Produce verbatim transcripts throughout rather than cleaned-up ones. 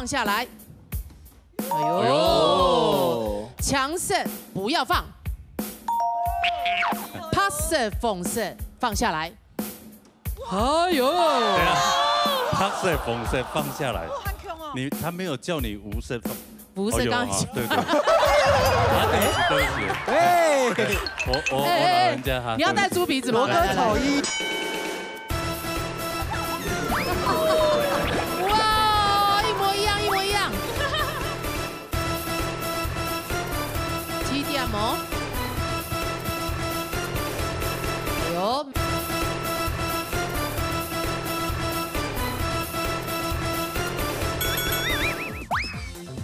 放下來。哎呦，哎呦。牆色不要放。白色、紅色放下來。哎呦，等一下，白色、紅色放下來。哦，很強哦。你，他沒有叫你無色放。無色剛才講。哦，有啊，對，對。啊，對不起，對不起。哎。我，我，我老人家哈，哎，哎，哎，你要戴豬鼻子嗎？对不起。来，来，来。哇，一模一樣，一模一樣。七點哦。哎呦。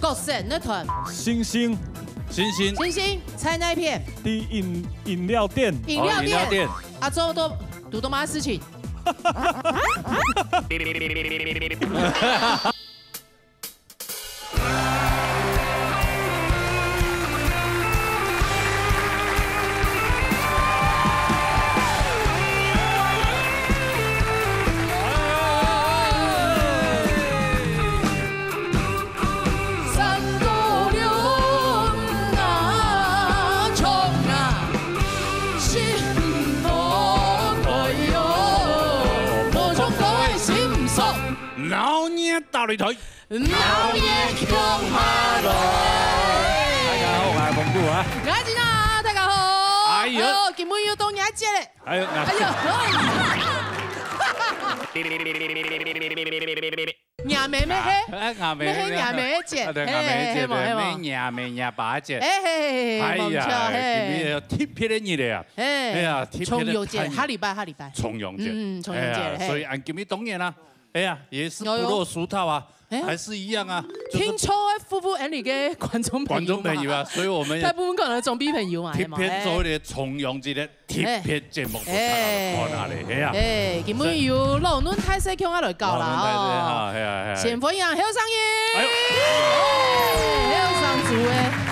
角色，你團。星星。星星。星星，在哪一片？在飲，飲料店。飲料店。哦，飲料店。啊，做到，堵到麼个事情？鬧熱大擂台。 鬧熱共下來。大家好，我係彭古啊。我係金娜，大家好。哎喲。哎喲，今晡日又到迎接咧。哎喲，哎喲。若妹妹嘿。啊，哎，若妹妹。若妹妹節。啊，對，若妹妹節，嘿，嘿，嘿，對，嘿，嘿，嘿，嘿，嘿，嘿，嘿，嘿，嘿，嘿，嘿，嘿，哎呀，嘿，嘿，嘿。今晡日特別个日仔啊。嘿。哎呀，特別个重陽節，大日。下禮拜，下禮拜。重陽節。嗯，重陽節，哎呀，嘿。所以俺今晡日當然啦， 哎呀，也是不落俗套啊，哎呀。還是一樣啊，就是聽說愛服務俺這個觀眾朋友嘛。觀眾朋友啊，所以我們也大部分可能總比朋友嘛，特別做一個重陽節的特別節目，哎。分大家看下咧，哎呀。哎，今晡日有老嫩大細共下來搞啦，老嫩大細，哦。哈，哎呀，哎呀。先歡迎後生人。哎呦。哎，後生組的。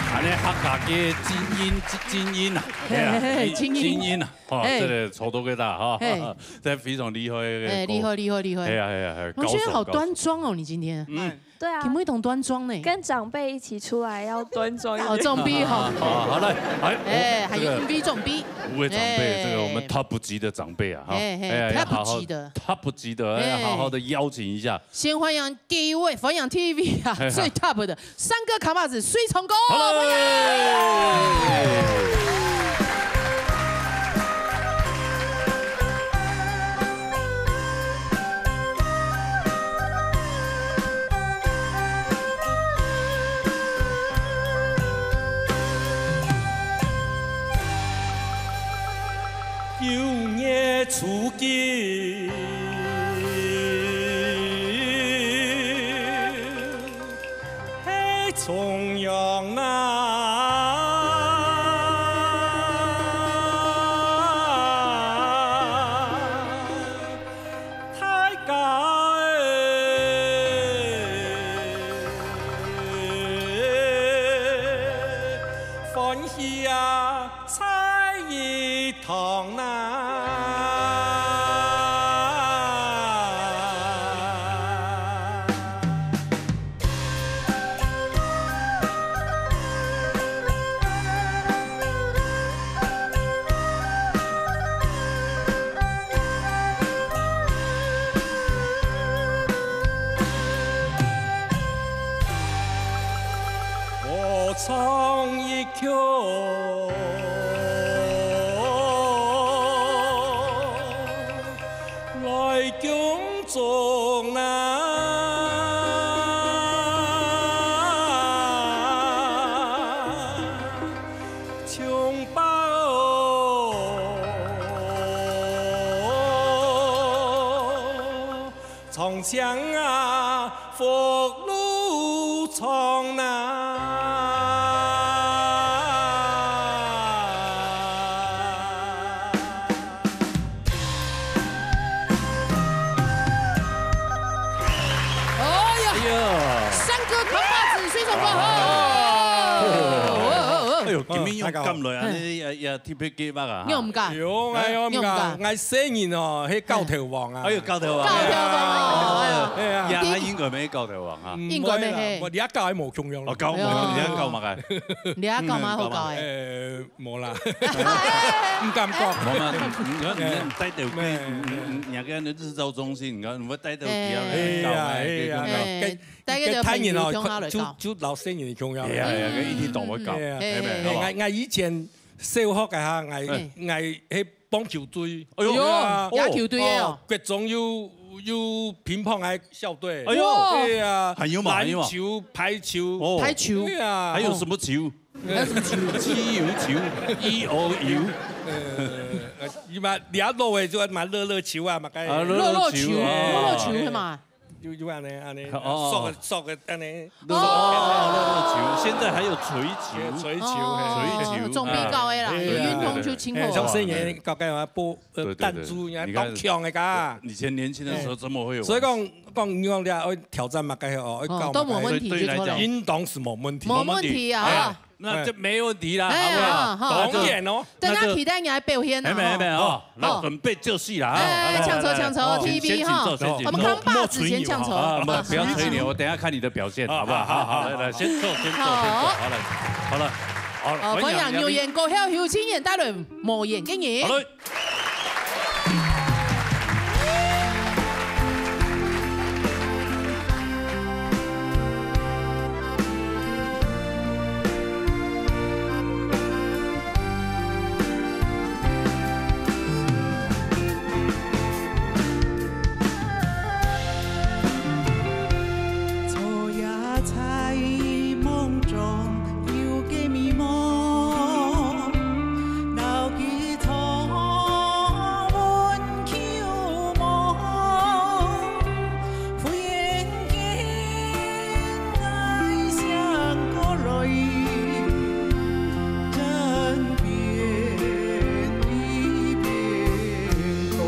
恁呢客家个精英，精英啊，哎呀，嘿，嘿，嘿，精英。精英啊。 哦，哎。這個抽到个大哈，嘿。這非常厲害个歌。哎，厲害，厲害，厲害。哎呀，哎呀，哎呀，我覺得好高手，高手。端莊哦，你今天。嗯。對啊。今晡日當端莊呢。跟長輩一起出來要端莊一點。哦，長輩哈。好，好，來，哎，哎，還有這個五位長輩，五位長輩，哎。這個我們top級的長輩啊，哈。哎，哎，哎，要好好，top級的。Top級的，哎，哎。好好地邀請一下。先歡迎第一位，歡迎T V啊，哎呀。最top的 山歌扛把子，水沖哥，好了。歡迎！九月初九， 係重陽啊，大家歡喜啊！ 在一堂啊。我唱一 曲來恭祝啊，長輩哦，唱唱啊，福祿 唱啊。哎呀，哎呀。山歌扛把子，水沖哥好。哎呦，今晡日仰敢來啊？你也也特別計畫啊？仰毋敢？有啊，仰毋敢？仰毋敢？𠊎細人哦，係教頭王啊。哎喲，教頭王！教頭王哦，哎喲。哎呀，也還應該沒教頭王啊。應該沒係。我你也教還無共樣咯。哦，教無，哎喲。你也教嘛个？你也教嘛好教誒？呃，無啦，毋敢講。無嘛，你你你帶到去，你你你个日照中心，你看你會帶到去啊？哎呀哎呀，哎，大家就朋友共下來教。就就老細人共樣。哎呀哎呀，一定懂我教，嗯嗯嗯，哎，哎，哎，哎，哎，哎，以前 小學个哈，𠊎哎。𠊎係棒球隊。哎喲，哎呀，野球隊个哦。哦，國中有有乒乓个校隊。哎喲，對啊，還有嘛，還有嘛。籃球、排球。哦。排球。對啊。還有什麼球？還有什麼球？G U球，E O U。呃，呃，你嘛，你也老个就嘛樂樂球啊，嘛該。啊，樂樂球，樂樂球，哦。樂樂球係嘛？ 就就恁呢恁呢，哦。索个索个恁呢。哦，樂樂球，現在還有槌球。槌球，哦，嘿。槌球，總比較个啦，哎。有運動就盡好啊。哎，像細人搞該嘛，不，呃，對對對，彈珠，你看，當強个噶。以前年輕的時候怎麼會有玩？所以講講你講你愛挑戰嘛，該哦，愛搞嘛，哦，都無問題就對了。該運動是無問題。無問題啊。哎， 那就沒問題啦，哎，好不好？好，好。當然哦。等下期待你來表現啦，哎，沒有，沒有，吼。哦，那準備就緒啦，哎，哦，來，請坐，來，來，請坐，哦，T V，請，請坐，吼。先，先請坐。我們看報紙先請坐。啊，不，不要吹牛，我等一下看你的表現，好不好？好，好，好，好。來，來，先坐，先坐，先坐。好。好了，好了，好了，哦，歡迎留言，歌后邱清燕帶來《無緣个人》。好嘞。 昨夜在夢中有個美夢，老記初問舊夢，忽然間哀傷過來，枕邊的邊歌。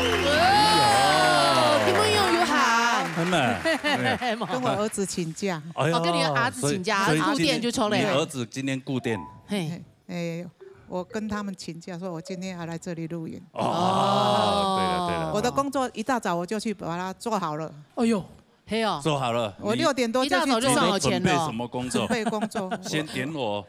哇，今晡日有閒。還蠻，哎。跟我兒子請假。哎喲，哦，跟你兒子請假，所以，所以今天，顧店就出來了。你兒子今天顧店。嘿。 哎，我跟他們請假，說我今天要來這裡錄影。哦，對了，對了。我的工作一大早我就去把它做好了。哎喲，嘿哦。做好了，你，我六點多就去做。一大早就上好前了。你準備什麼工作？準備工作。先點火，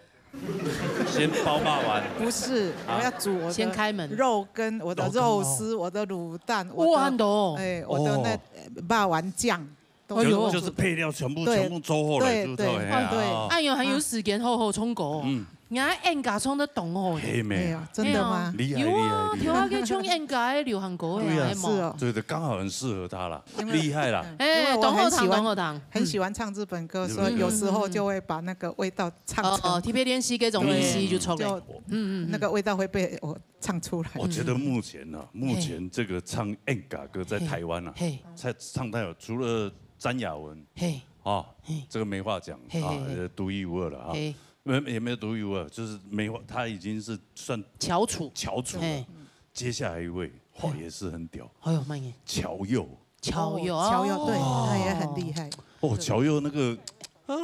先包肉圓。不是，啊。我要煮我的先開門。肉羹，我的肉絲，肉羹哦。我的滷蛋，我的，哇，很多哦。哎，我的那，哦。呃，肉圓醬。 都有。就，就是配料全部，對，全部做好了，對，就做好，對，嘿啊，對。哦。哎喲，還有時間好好唱歌哦。嗯。人家演歌唱得當好呢。嘿，妹啊。哎呀，真的嗎？嘿啊。厲害，有啊，厲害，厲害。頭下个唱演歌个流行歌个啊，對啊。嘿嘛。是哦。對對，剛好很適合他啦，因為，厲害啦。嗯，哎，因為我很喜歡，當好聽，當好聽。很喜歡唱日本歌，嗯。所以有時候就會把那個味道唱成，哦，哦，特別練習這種練習就出來。對，就，嗯，嗯，嗯。那個味道會被我唱出來。我覺得目前呢，嗯。目前這個唱演歌歌在台灣啊，嘿。嘿。在唱太好，除了詹雅雯，嘿。啊，嘿。這個沒話講啊，嘿，嘿，嘿。呃，獨一無二了啊。嘿。沒，也沒有獨一無二，就是沒話，他已經是算翹楚。翹楚了。嘿。接下來一位，哇，嘿。也是很屌。哎喲，慢點。喬佑。喬佑，哦，喬佑，對，哦。他也很厲害。哦，喬佑那個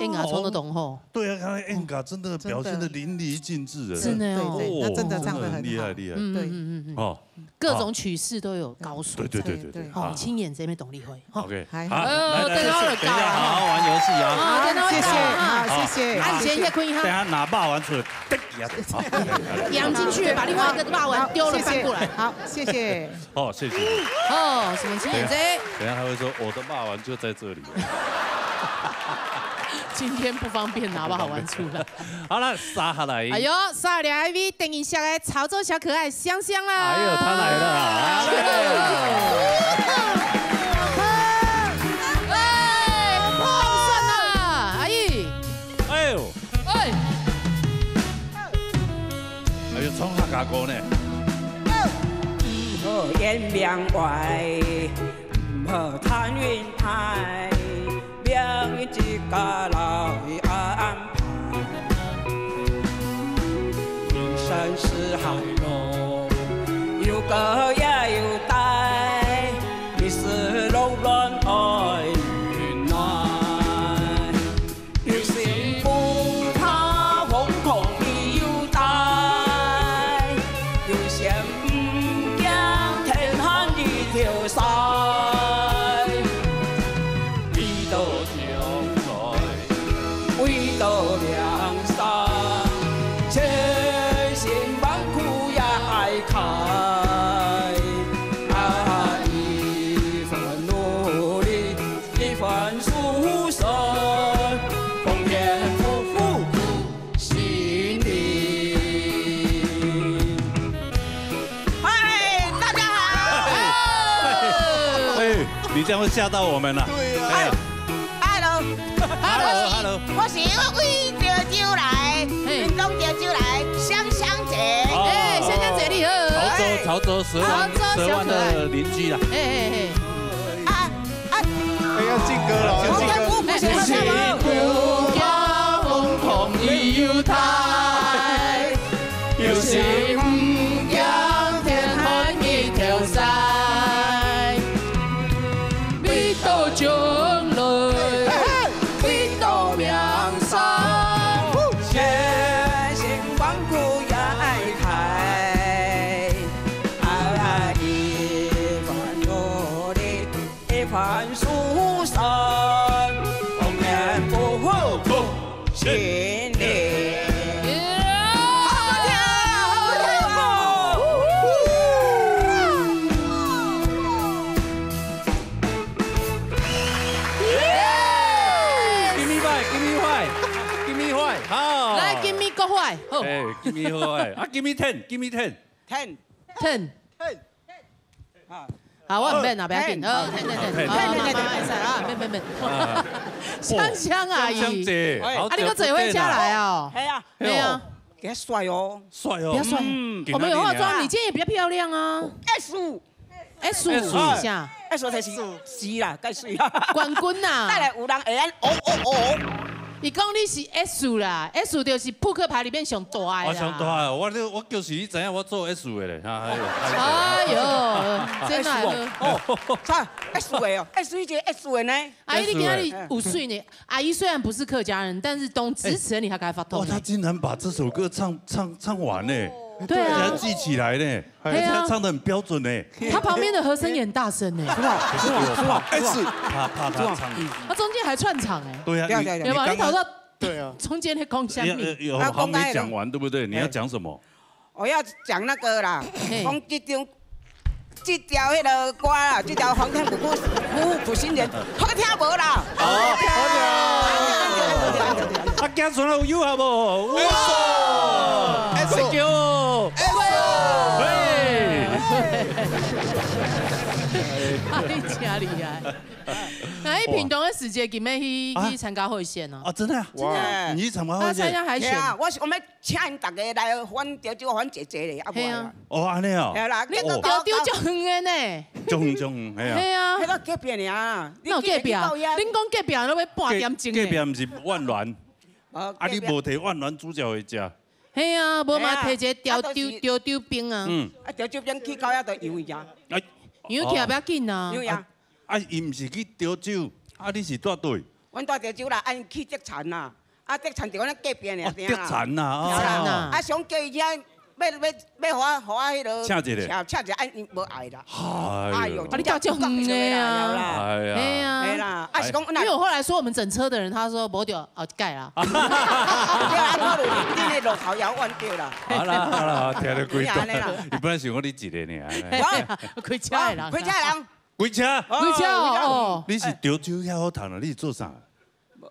演歌唱得當好。對啊，他的演歌真的表現得淋漓盡致欸。真的哦。對，對，他真的唱得很好。哦，真的很厲害，厲害。嗯，對。嗯，嗯，嗯，嗯。哦。各種曲式都有高手。對，對，對，對，對。對。哦，啊。青眼這邊當厲害，哈。OK，還好。好，哦，來，來，等一下，等一下，好好玩遊戲啊。哦，等一下，謝謝，好，謝謝。啊，先歇睏一下。等一下拿肉圓出來，好，來，來，來。仰進去，把另外一個肉圓丟了，翻過來。好，謝謝。好，謝謝。哦，什麼青眼這？等一下，等一下他會說，我的肉圓就在這裡。今天不方便拿不好玩出来。好了，接下來。哎呦，接下來一位等一下來潮州小可愛香香啦。哎呦，她來了啊！哎，放算啦，阿姨。哎呦，哎，哎呦，唱客家歌呢。毋好怨命壞，毋好貪運大，命運自家來安排。人生是海浪，有高也有低，你是浪亂愛忍耐。 有心不怕風狂雨大，有心毋驚天寒日頭曬。為到將來，為到梁山，千辛萬苦也愛開。啊，一番努力， 一番疏散，奉獻不负苦心人。嗨，大家好。哎，你这样会吓到我们了。对呀。哎呀，Hello。Hello，Hello。我是，我是为潮州来，嘿。屏东潮州来，香香姐。哦。哎，香香姐你好。潮州，潮州十万，潮州小可爱。十万的邻居啦。嘿，嘿，嘿。啊， 哎，要进歌了，要进歌。不行，不行，不行。一番疏散，童年不负苦心人。好好听，好好听哦！Give me five, give me five, give me five，好。来，give me个five，好。哎，give me five，啊，give me ten, give me ten。Ten。Ten。Ten。 啊。好，我毋免啦，不要紧。哦，等等等，哦，慢慢慢慢啊，免免免。啊。香香阿姨，香香姐，哎。啊，你个做伙请来哦？系啊，系啊，几帅哦，帅哦，比较帅。嗯，我们有化妆，你今天也比较漂亮啊。S，S，S，一下，S就是是啦，该水啦，冠军呐，带来有人会安哦哦哦。伊讲你是S啦，S就是扑克牌里面上大的啦。我上大的，我我就是你知影我做 S 的咧，哈，哎呦，哎呦，真的。哦，啥？S的哦，S一个S的呢？阿姨，你今天有水呢？阿姨虽然不是客家人，但是懂支持你还敢发动。哇，他竟然把这首歌唱唱唱完呢！对啊，他记起来呢，而且他唱的很标准呢。他旁边的和声也很大声呢。是吧？是吧？是吧？S，怕怕他唱，他中间还串场哎。对啊，对啊，对啊，对啊。你刚刚，你头上对啊，中间的讲什么？有有好没讲完，对不对？你要讲什么？ 我要讲那个啦，嘿，讲这张这条那个歌啦，这条皇天不负不负苦心人，好听无啦？好听。啊，行出来有有好无？哇！S，S，嘿，你真厉害。那你屏东的时节，今晡日去去参加会选哦？啊，真的啊？真的啊。你去参加会选？他参加海选。对啊，我是我们 请大家来还潮州还姐姐咧，啊，无啊。哦，安尼哦。系啦，你个潮州足远的呢。足远足远，系啊。系啊。迄个隔壁尔，那有隔壁啊？恁讲隔壁都要半点钟呢。隔壁毋是万峦？啊，你无提万峦煮食回家？系啊，无嘛提一个潮州潮州冰啊。嗯。啊，潮州冰去到遐就油呀。哎，油忝要紧啊。油呀。啊，伊毋是去潮州，啊，你是住对？阮住潮州啦，啊，去竹田啦。 啊，竹田就阮隔壁尔，哦，竹田啦，哦。竹田啊，啊，想叫伊遐，要要要互我互我迄落，请一个，请一个，啊，伊无爱啦。哎哟，啊，你到遮远的啊。哎呀，哎呀，哎啦，啊，是讲，因为我后来说我们整车的人，他说无着，哦，改啦。对啊，啊，可能你的路头遥远着啦。好啦好啦，听得几段，你本来想讲你一个呢，开车的人，开车的人。 开车哦，你是潮州遐好谈啊？你是做啥？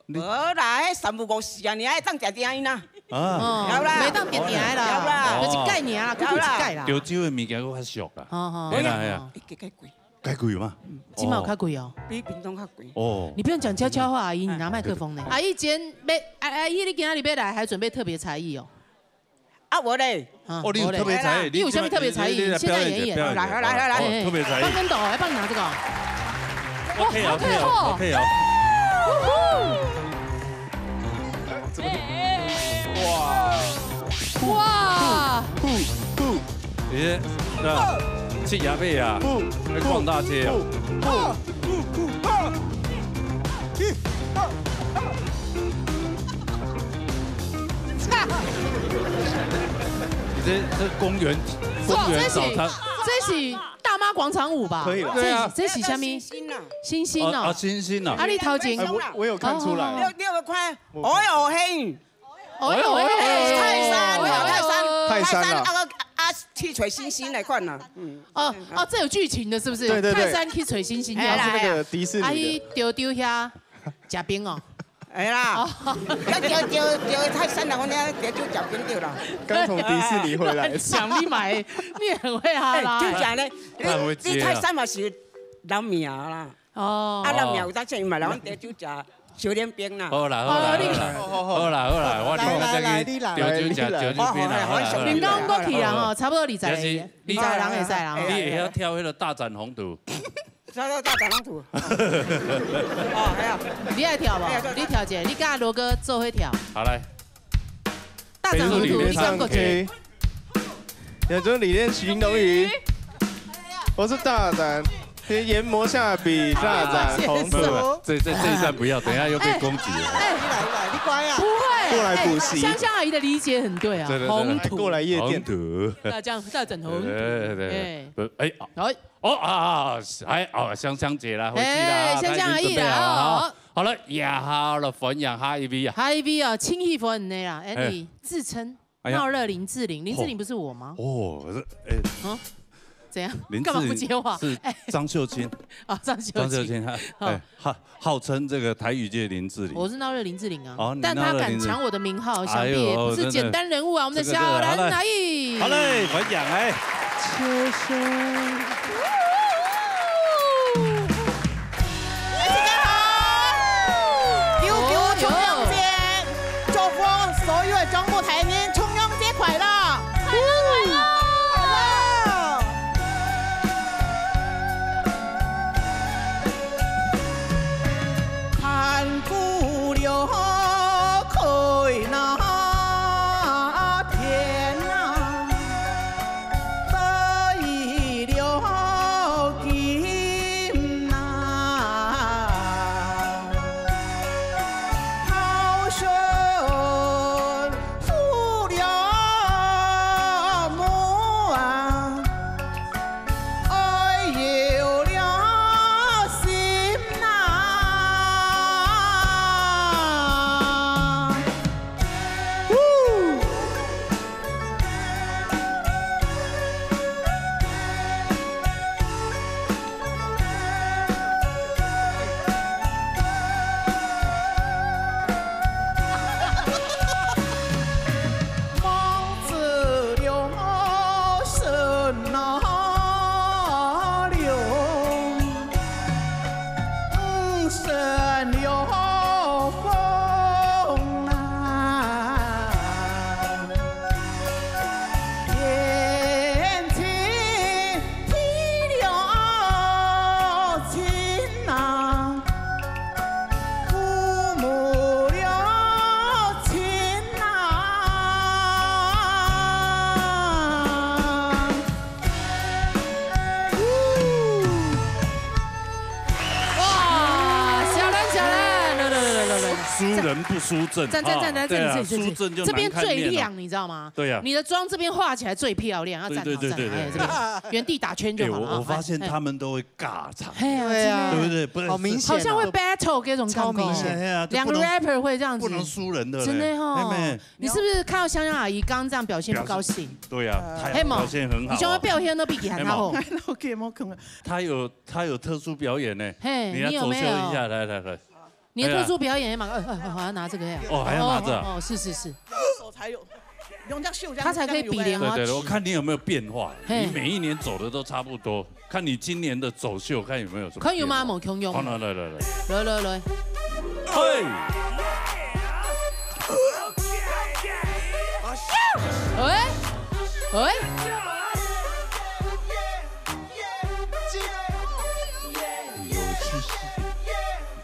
無啦，彼三不五時啊，你愛當定定的啦。啊，哦，有啦。袂當定定的啦，有啦。就一擺爾啦，有啦。過去一擺啦。潮州的物件閣較俗啦。哦，哦。嘿啦，嘿啦。哦。會較貴。較貴嗎？嗯，這馬有較貴哦。比屏東較貴。哦。你不用講悄悄話，阿姨，你拿麥克風呢。阿姨，今天欲，阿，阿姨，你今仔日欲來，還準備特別才藝哦？ 啊，無咧。啊，哦，你有特別才藝，無咧。你有啥物特別才藝？你，你來表演一下，現在演一演。表演一下，來，來，來，來。哦，特別才藝。翻跟斗，來幫你拿這個。OK，哇，OK，OK，OK。哇。哇。你這，那，去牙背啊，來逛大街啊。 你這，這公園，公園早餐。這是，這是大媽廣場舞吧？可以了。對啊。這是，這是啥物？新興啊。新興哦。哦，啊，新興啊。啊，你頭前，哎，我，我有看出來。哦。你有，你有沒有看？哦喲，嘿。 哦喲，哎喲，哎喲，泰山，哦喲，泰山，泰山啊。泰山，啊，啊，去揣星星來看啦。嗯。哦，哦，這有劇情的，是不是？對，對，對。泰山去揣星星，哎啦，就是那個迪士尼的。啊，去潮州遐食冰哦。哎啦，哦。要潮州，潮州泰山啦，我們潮州食冰對啦。剛從迪士尼回來。亂講，你買，你很會哈拉。哎，真假的？他很會接啊。你，你泰山嘛是老廟啦。 哦。啊，老廟有當時嘛，人阮爹就食燒冷冰啦。好啦，好啦，好啦，好啦，好啦，我來，來，來，來，你來，你來。潮州食，潮州冰啦，好啦，好啦。你講過去啊，吼，差不多二十个，就是你，二十个人會使啦，吼。你會曉跳彼个大展宏圖。啥叫大展宏圖？哦，還有。你愛跳無？哎呀，對，你跳一下，你佮羅哥做伙跳。好，來。大展宏圖，你講過去。 有這種理念形容語。我是大展，研磨下筆，大展宏圖。不，不，不，這，這，這一段不要，等一下又被攻擊了。哎，你來，你來，你乖啊。不會，過來補習。哎，香香阿姨的理解很對啊，對，對，對，宏圖。過來夜店。宏圖。大展，大展宏圖。對，對，對，對。哎。不，哎，哎。哦，啊，哎，哦，香香姐啦，回去啦，哎，香香阿姨啦，她已經準備好了，哦。好了，也好了，歡迎下一位啊。下一位啊，真氣氛的啦，哎，哎。你自稱 哎呀。鬧熱林志玲，林志玲不是我嗎？哦，我是，哎，啊？怎樣？林志玲幹嘛不接話？是張秀卿。哎。啊，張秀卿。張秀卿，她，哦。哎，號，號稱這個台語界林志玲。我是鬧熱林志玲啊，哦，你鬧熱林志玲。但她敢搶我的名號，想必也不是簡單人物啊，哎呦，我們的小蘭阿姨。這個，這個，好嘞，好嘞，歡迎，哎。秋生。大家好，九九重陽節。 祝福所有的中部台人重陽節快樂！快樂，快樂！快樂！看古了開那天啊， 得意了金啊，好順富了母啊，愛有了心啊。哇，小蘭，小蘭，來，來，來，來，來。輸人不輸陣，讚，讚，讚，讚，啊，對啊，這裡，這裡，這裡。輸陣就難看面了。這邊最亮，你知道嗎？對啊。你的妝這邊畫起來最漂亮，要讚，對，對，好讚，對，對，對。哎，這邊原地打圈就好了，哎，我，我發現他們都會尬場。哎。嘿啊，對啊。真的。對不對？不能，好明顯哦。好像會battle那種感覺。超明顯。哎呀，兩個rapper會這樣子。不能輸人的嘞。真的哦。妹妹。你是不是看到香香阿姨剛剛這樣表現不高興？表現，對啊，她表現很好啊。嘿嘛，你像她表現都比其他好。嘿嘛。OK，OK。她有，她有特殊表演呢。嘿，你要走秀一下，你有沒有？來，來，來。你的特殊表演嘛，哎，哎，哎，好像拿这个呀。哦，还要拿着啊。哦，哦，是，是，是。手才有，用这样秀这样，他才可以比莲花指。对，对，对，我看你有没有变化。嘿。你每一年走的都差不多，看你今年的走秀，看有没有什么变化。看有没有共样。好，来，来，来，来。来，来，来。嘿。喂，喂。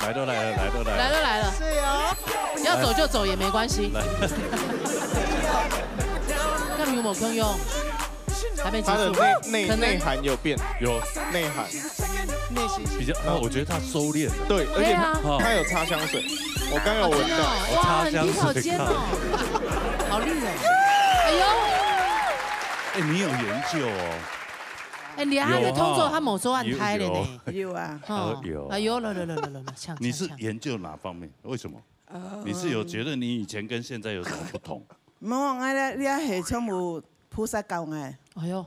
来都来了，来都来了。来都来了。是哦。要走就走也没关系。来。看有没有共样，还没结束。它的内，内，可能内涵有变。有。内涵。内心比较，啊，我觉得他收敛了。对，而且他，对啊。它有擦香水，我刚有闻到。啊，真的哦，哇，哦，擦香水很厉害哦，好厉害。哎呦。哎，你有研究哦。 哎，你啊，有哈。你动作他某时候按拍了呢。有，有。有啊。哦，哎呦。哎呦，来，来，来，来，来，来，抢，你是抢，抢。研究哪方面？为什么？呃。你是有觉得你以前跟现在有什么不同？无，我咧，你啊，系全部菩萨教我的。哎呦，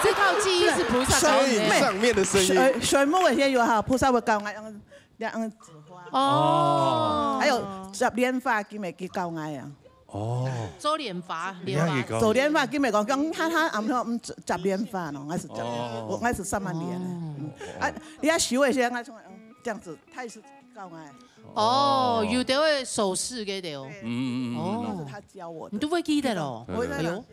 这套技艺是菩萨教你的。所以上面的声音。水，水母那些有哈，菩萨会教我，用，用纸花。哦。还有折莲花，今日去教我啊。 哦。做莲花，莲花。你还可以搞。做莲花，今日讲，讲，哈哈，俺们说，嗯，折，折莲花咯，还是折，哦。我还是上半年呢。哦。嗯。啊，你要学一些，俺说，嗯，这样子，他也是教俺。哦，哦。有的会手势给的哦。对。嗯，嗯，嗯，嗯。哦。那是他教我的。你都会记得咯。对，对，对。哎呦。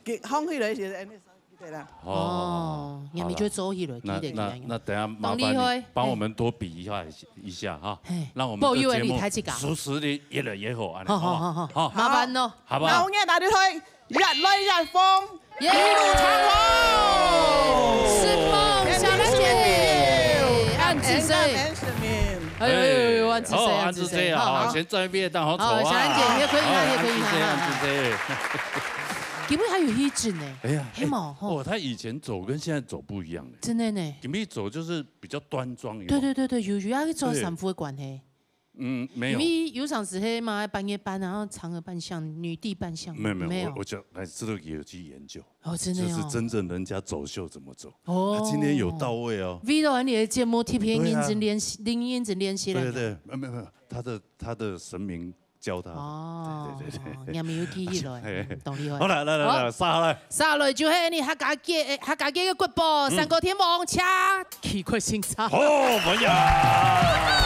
给，放起来一些，哎，那时候记得啦。哦，好，你还没就做起来，好了。记得，那，那，记得。那等下麻烦你帮我们多比一下，当厉害。一下哈，嘿。让我们的节目收视率越来越好，按呢，好不好？好，好，好，好。好。麻烦咯。好不好？那我们大家来，越来越疯，耶！一路长虹。是梦想的姐，按指示。哎呦，哎呦，哎呦，按指示，哦，按指示，按指示，好，好。先转一遍，然后走啊。好，小兰姐，你也可以拿，好，也可以拿，按指示，按指示。根本还有一指呢。哎呀，黑毛，哎，吼。哦，他以前走跟现在走不一样呢。真的呢。今日走就是比较端庄一点。对，对，对，对，有，有要去做衫服的关系。对。 嗯，没有。因为有常时候嘛，半夜班，然后长而扮相，女帝扮相，没有，没有，没有。我，我就，哎，这个也有去研究。哦，真的哦。就是真正人家走秀怎么走。哦。他今天有到位哦。为了你的节目，特别认真练习，对啊。认真练习了。对，对，没有，没有，没有，他的，他的神明教他的。哦，对，对，对，对。哦，你还没有记起来，嘿。嗯，懂了。好，来，来，来，来，好。杀下来。杀下来就系你客家界，客家界个国宝，嗯。山歌天王，请 奇怪先生。好，文雅。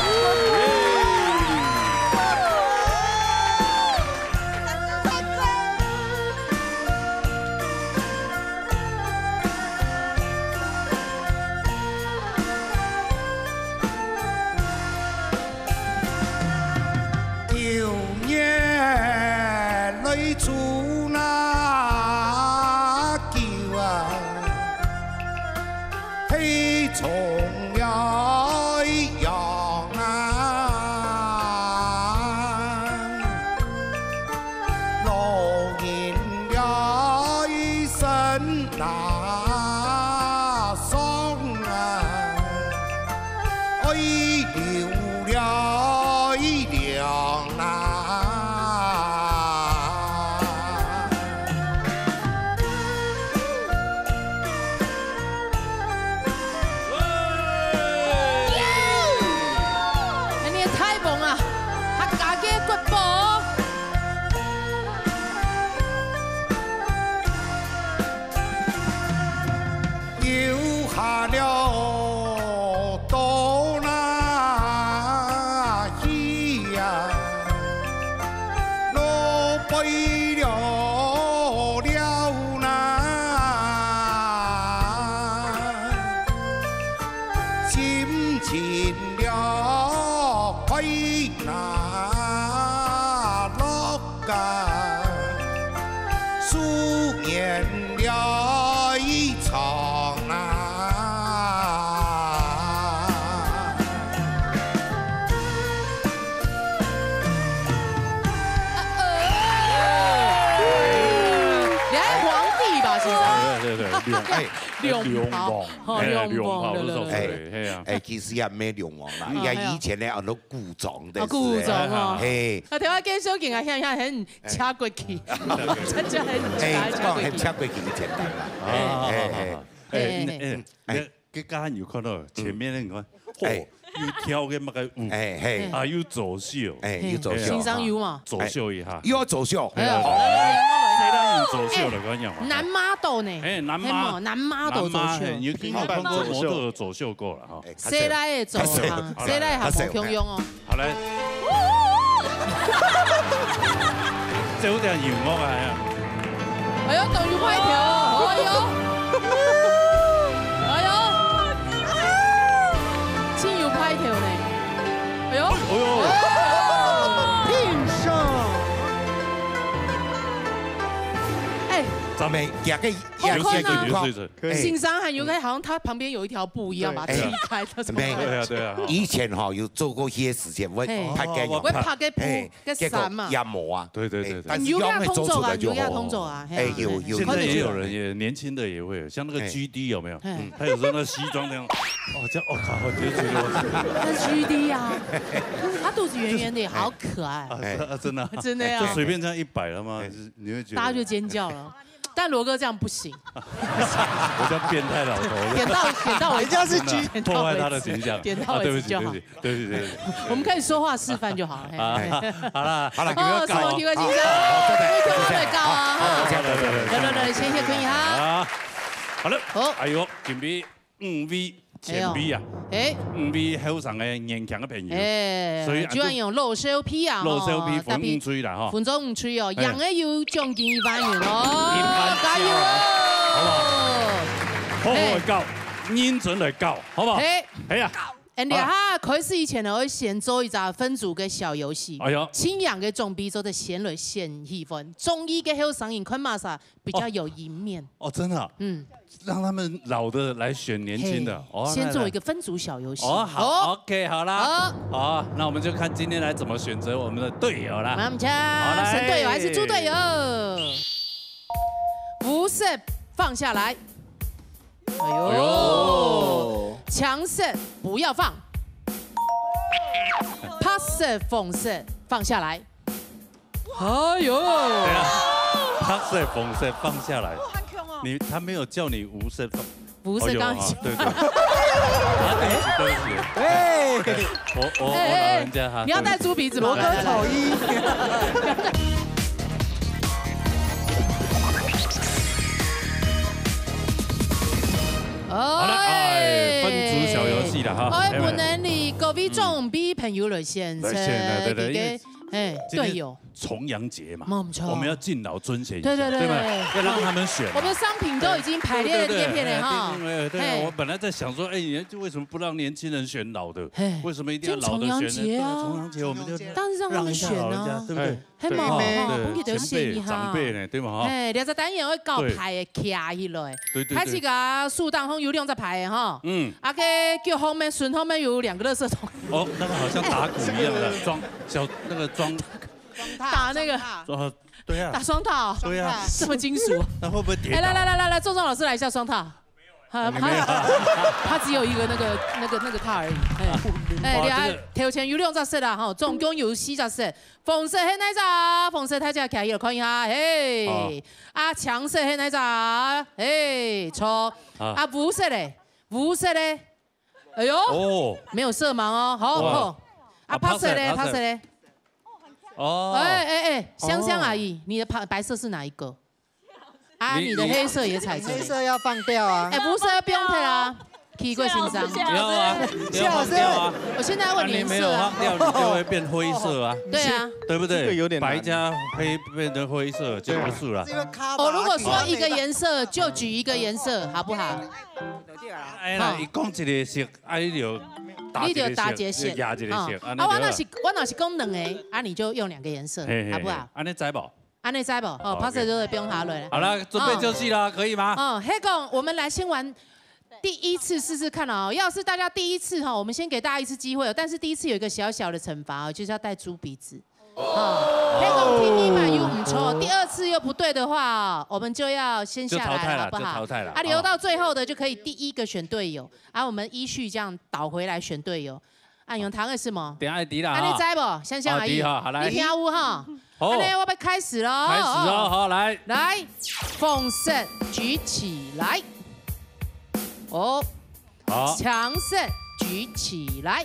旧年来做那酒啊， 太重了一样啊，老人了一身那伤啊，爱流了一两啊。 哎，你也太猛了，客家个国宝。流下了到哪去呀？ 老背了了难，心情了快难落个，思念了一场难。 你还皇帝吧，先生？对，对，对，对，龙，哎，龙袍，龙袍，哦，哎，龙袍，龙袍，对，对，对。对，对，哎，哎呀。哎，其实也没龙王啦，嗯，应该以前呢，哎呀。很多古装的，哦，古装哦。是，哎，嘿。啊，台湾跟修行啊，像，像很车过去，真正很哎，车过去。不管很车过去的简单啦。啊，哎，哎，哎。好，好，好。哎，哎，那，哎，哎。那，刚刚有看到前面那个，哎。嚯，又跳个麼个舞，哎，嘿。啊，又作秀，哎，又作秀。先生有嘛？作秀一下。又要作秀。哎呀，哦。這个人作秀的，看樣嘛。男model呢？哎，男model。嘿嘛，男model作秀。男model，嘿，你有聽過做模特儿作秀過了哈？哎，誰來的作秀啊？較少。誰來的無共樣哦？好，來。這有點音樂啊。哎喲，當有派頭哦！哎喲，哎喲，真有派頭呢！哎喲，哎喲，哎，咱們這个也有這个情況。可以。先生還有个，好像他旁邊有一條布一樣，把它踢開，他怎麼？沒，對啊，對啊。以前哈有做過一些事情，我拍个，我拍个布，嘿，个衫嘛。結果也無啊。對對對對。但是用个做出來就好。有啊，動作啊，有啊，動作啊，嘿啊。哎，有有。現在也有人也年輕的也會，像那個G D有沒有？嘿。他有時候那西裝那樣，哦，這樣，哦，靠，我覺得覺得我那G D啊，他肚子圓圓的，好可愛。啊，是啊，真的啊。真的呀。就隨便這樣一擺了嗎？哎。是，你會覺得大家就尖叫了。 但羅哥這樣不行。我叫變態老頭。點到點到為止，人家是G，點到為止，破壞他的形象。點到為止就好。啊，對不起，對不起，對不起，對不起。我們可以說話示範就好了。嘿。啊，好啦，好啦，你們要搞哦。哦，什麼體育形象？好，好，好，再見，再見。好，好，好，好，謝謝坤一哈。啊，好了。好。哎喲，準備 五位前輩啊，哎喲，哎。五位後生个年輕个朋友，哎，所以啊，就愛用老少配啊，老少配分五隊啦，吼。分做五隊哦，哎。贏个有獎金一萬元哦，一萬加油哦！好不好？好好地搞，哎。認真來搞，好不好？嘿。哎呀，好啦。And哈，開始以前呢，我會先做一隻分組个小遊戲。哎喲。盡贏个獎品做得先來掀氣氛，中意个後生人看麼儕 比較有贏面。哦，真的啊？嗯。讓他們老的來選年輕的。嘿，哦，先做一個分組小遊戲。哦，好，OK，好啦。好。好，那我們就看今天來怎麼選擇我們的隊友啦。來，我們看，好，來。神隊友還是豬隊友？烏色放下來。哎喲。哎喲。青色不要放。白色、紅色放下來。 哎喲！等一下，白色、紅色放下來。哦，很強哦。你，他沒有叫你烏色放。烏色剛才。哦，有啊，對，對。啊，對不起，對不起。哎。我，我，我老人家哈，你要戴豬鼻子嗎？羅哥草衣。好了，哎，分組小遊戲了哈。哎，本來你各位總比朋友來選，來選了，對，對，因為哎，今天隊友。 重陽節嘛，沒錯。我們要敬老尊賢一下，對，對，對，對吧？對。要讓他們選嘛。我們商品都已經排列在這片了哈。對，對，對，對，對，嘿。我本來在想說，哎，你為什麼不讓年輕人選老的？嘿。為什麼一定要老的選呢？就重陽節啊。對啊，重陽節我們就讓一下老人家，但是讓他們選啊。對不對？嘿嘛，對，哈，對，分佢兜選一下。前輩，長輩呢，對嗎？哈。嘿，這隻單元會搞排的徛起來。對，對，對。開始个樹當中有兩隻牌的哈。嗯。啊，該腳後面、順後面有兩個垃圾桶。哦，那個好像打鼓一樣的，裝，小，那個裝 打那個雙踏。哦，對啊。打雙踏哦。對啊。這麼金屬。那會不會跌倒？哎，來，來，來，來，來，仲仲老師來一下雙踏。啊，沒有啊。他，他只有一個那個，那個，那個踏而已。哎，哎，哇，你看，這個頭前有兩隻色啦，吼，總共有四隻色。紅色係哪隻？紅色大家徛起來看一下，嘿。好。啊，青色係哪隻？嘿，著。好。啊，烏色咧？烏色咧？ 哎喲，哦。沒有色盲哦，好，哇。好。啊，啊，白色咧，白色。白色咧。哦。哎，哎，哎，香香阿姨，哦。你的白，白色是哪一個？啊，你，你的黑色也踩中。黑色要放掉啊。哎，烏色不用退啦，奇怪先生。不要啊，不要放掉啊。我現在問你顏色啊。啊，你沒有放掉，你就會變灰色啊。對啊。對不對？這個有點難。白加黑變成灰色就不是了。對啊。是因為卡達哦，如果說一個顏色，就舉一個顏色，好不好？哎，那你講一個色， 啊，你就打一個色，你就打一個色，就壓一個色，哦。啊，我若是，我若是講兩個，啊，你就用兩個顏色，嘿，嘿，好不好？嘿，按呢知無？按呢知無？哦，好，白色就會放下來。OK。好了，準備就緒了，哦。可以嗎？哦，黑工，我們來先玩第一次試試看哦。要是大家第一次哈，我們先給大家一次機會哦，但是第一次有一個小小的懲罰哦，就是要戴豬鼻子。 哦，黑工第一擺又毋錯，第二次又不對的話，我們就要先下來了，就淘汰了，好不好？就淘汰了，啊，留到最後的就可以第一個選隊友，啊，我們依序這樣倒回來選隊友。啊，用糖的是嗎？等下愛知啦，哈。啊，你知無？香香阿姨，哦，知哈，好，來。你聽有哈？好。按呢我要開始囉。開始囉，好，來。來，紅色舉起來。哦，好。青色舉起來。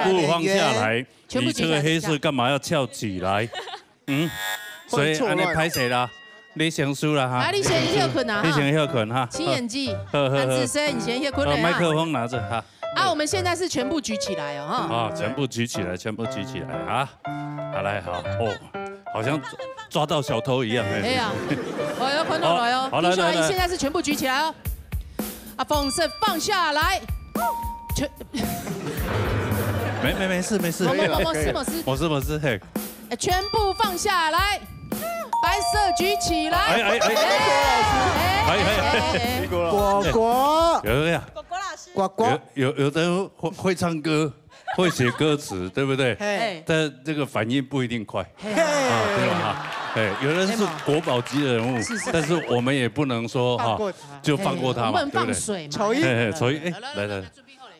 全部放下來，全部舉起來你這個黑色幹嘛要翹起來？嗯，所以恁呢歹勢啦，你先輸啦哈。啊，你先歇睏啊，你先歇睏哈。請演技，好，好，好。安子生，你先歇睏了哈。好，麥克風拿著哈。啊，我們現在是全部舉起來哦，哈。啊，全部舉起來，全部舉起來啊！好來，好哦，好像抓，抓到小偷一樣，嘿。哎呀，我要看到來哦。好，好，來，來，來。現在是全部舉起來哦。啊，紅色放下來，全，沒，沒，沒事，沒事。沒事，沒事，嘿。哎，全部放下來，白色舉起來。哎，哎，哎。哎，哎，哎，哎。果果。有没有？果果老師。果果。有，有，有的人會，會唱歌，會寫歌詞，對不對？嘿。但這個反應不一定快。嘿。啊，對吧？哈，哎，有的是國寶級的人物，是，是。但是我們也不能說，哈，放過他。就放過他嘛，嘿，我們不能放水嘛。对不对？丑一，嘿，嘿，丑一，哎，來，來，來。哎，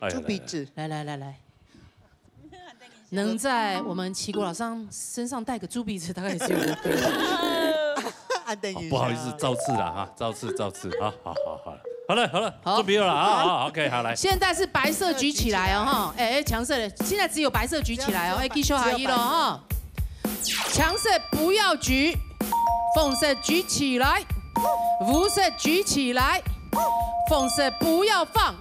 來，來。豬鼻子。來，來，來，來。 能在我們齊國老師身上戴個豬鼻子，大概也只有我一個人。安定一下。不好意思，造次啦哈，造次，造次，好，好，好，好了，好了，好了，好。豬鼻了啦，好，好，OK，好，來。現在是白色舉起來哦，哈，哎，哎，強勢的，現在只有白色舉起來哦，哎，繼續下去了哈。強勢不要舉，紅色舉起來，烏色舉起來，紅色不要放，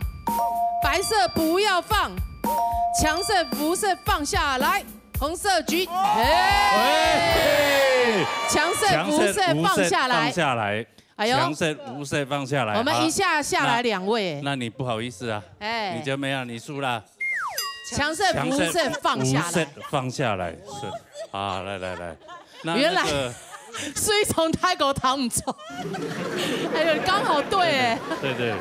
白色不要放， 強勢、烏色放下來，紅色舉，嘿！哎！強勢、烏色放下來。強勢、烏色放下來。哎呦，強勢、烏色放下來。我們一下下來兩位。啊，那，那你不好意思啊。哎。你就沒有，你輸了。強勢、烏色放下來。強勢、烏色放下來，是。啊，來，來，來。 那，原來，那個，水沖大哥討毋著。哎呦，剛好對欸。對，對。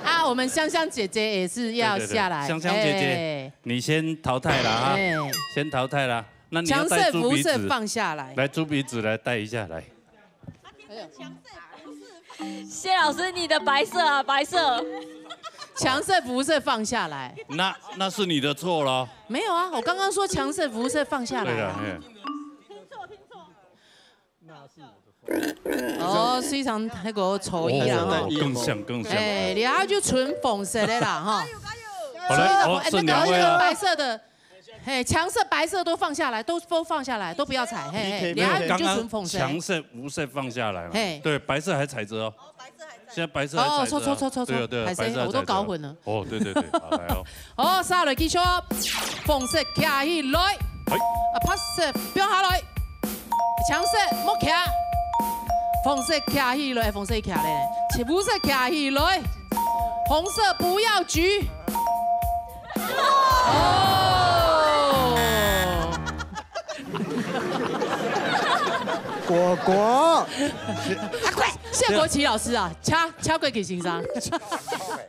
啊，我們香香姐姐也是要下來。對，對，對。香香姐姐，哎。你先淘汰啦，哈。哎。先淘汰啦。那你要戴豬鼻子。強勢、烏色放下來。來，豬鼻子來戴一下，來。哎呦。謝老師，你的白色啊，白色。強勢、烏色放下來。那，那是你的錯囉。沒有啊，我剛剛說強勢、烏色放下來啊。對啊，嘿。 哦，水沖大哥錯意啦，哦，吼。更像，更像。哎，然後就純紅色的啦，哈。好了，哦，所以那個，剩兩位了。那個白色的，嘿，強色、白色都放下來，都，都放下來，都不要踩，嘿，嘿，然後你就純紅色。剛剛強色、烏色放下來嘛。嘿。對，白色還踩著哦。現在白色還踩著哦。哦，錯，錯，錯，錯，錯。對啊，對啊，白色還踩著哦。歹勢，我都搞混了。哦，對，對，對，好，來哦。 好，續落繼續。紅色徛起來。哎。啊，白色放下來。強色莫徛。紅色徛起來，紅色徛咧。烏色徛起來。紅色不要舉。哦。果果。啊，快！謝國旗老師啊，請，請國旗先生。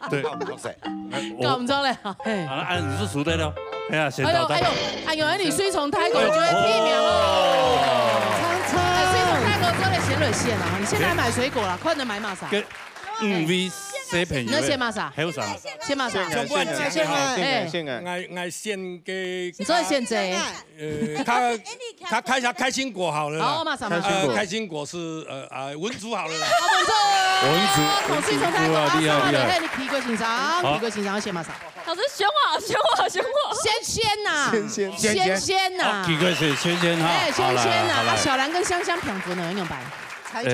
對。 搞毋著咧，嘿。啊，啊，你是輸的了。哎呀，先淘汰。哎呦，哎呦，哎呦，哎，你水沖大哥就會提名哦。哎呦，哦。哎，水沖大哥做得先落選啊，你現在買水果啦，看你買麼儕。跟五位小朋友，你愛選麼儕？後生。選麼儕？全部人選好。哎。選啊，選啊。𠊎，𠊎選个，你做選擇。呃，較，較開心，開心果好了啦。好，麼儕，麼儕？呃，開心果是，呃，啊，文竹好了啦。好，文竹。文竹，好，文竹，哇，厲害，厲害。好，來，嘿，你皮革先生，好。皮革先生要選麼儕？老師，選我，選我，選我。先選吶。先選。先選吶。好，皮革是先選哈。哎，先選吶。好，來，好，來。啊，小蘭跟香香平分呢，仰般？猜拳。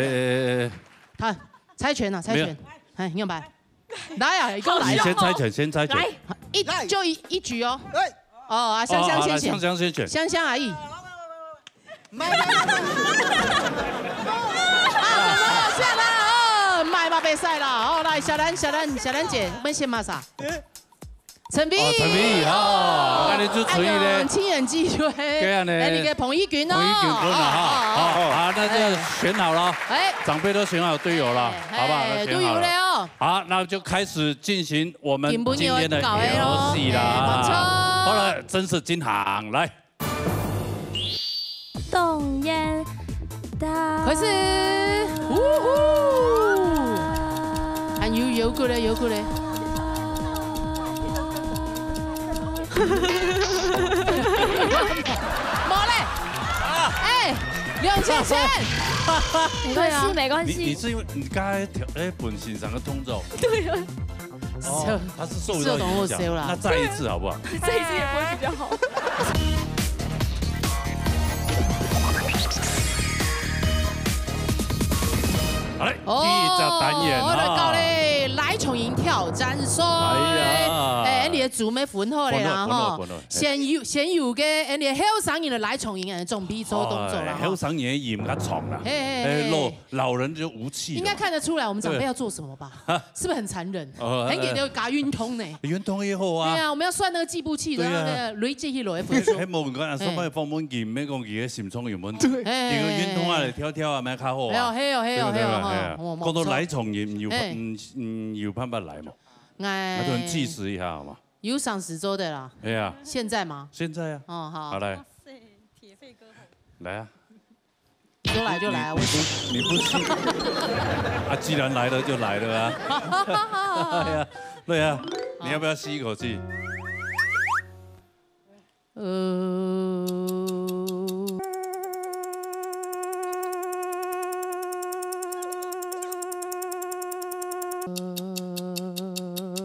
呃，好，猜拳吶，猜拳。沒有。哎，仰般？ 來啊，你講來啊。你先猜拳，先猜拳。來。一，就一，一局哦。來。哦，啊，香香先選。哦，好，來，香香先選。香香而已。買，買，買，買。啊，怎麼了？下來哦，買嘛，袂使啦。哦，來，小蘭，小蘭，小蘭姐，你們選麼儕？陳飛。哦，陳飛，哦，那你就陳飛咧。哎喲，親眼記錄。對啊呢。哎，你个彭一君哦。彭一君分了哈。哦，哦，哦。好，好，那就選好了。哎。長輩都選好隊友了，哎，好不好？哎，都選好了。隊友了哦。 好，那就開始進行我們今天的遊戲啦。今晡日要搞的咯。哎，沒錯。好了，真是真行，來。動員的。開始，嗚呼！還有，有過來，有過來。無咧。哎，兩千錢。沒關係，對啊。沒關係。你，你是因為你剛才調，哎，本身上个動作， 對啊。哦，他是受到影響。受到影響啦。那再一次好不好？這一次也不會比較好。好嘞，哦，第一隻單元，好，來到咧，哈。來創業挑戰賽。哎呀。哎，你个組乜分好咧啦，分好，分好，吼。分好，嘿。先有，先有个，哎，你个後生人來創業，準備做動作啦，哎，哈。後生人个音較長啦。嘿，嘿，嘿。哎，老，老人就無氣了嘛。應該看得出來，我們長輩要做什麼吧？對。 是不是很殘忍？哦，很給人家運動呢。運動也好啊。對啊，我們要算那個計步器，對啊。然後那個累積起來的分數。哎，無講啊，哎。上擺訪問佢，毋係講佢个心臟有問題，對。哎，佢个運動啊，哎，哎。跳跳啊，乜較好啊。哎喲，嘿喲，嘿喲，對不對？嘿喲，哎呀，哦，講到來創業，你有，哎。嗯，嗯，有辦法來嗎？哎。那就計時一下好嗎？有上時做的啦。哎呀。現在嗎？現在啊。哦，好。好，來。哇塞，鐵肺歌喉。來啊。 你說來就來啊，你，你不，你不吸。啊，既然來了就來了啊。對啊，對啊，你要不要吸一口氣？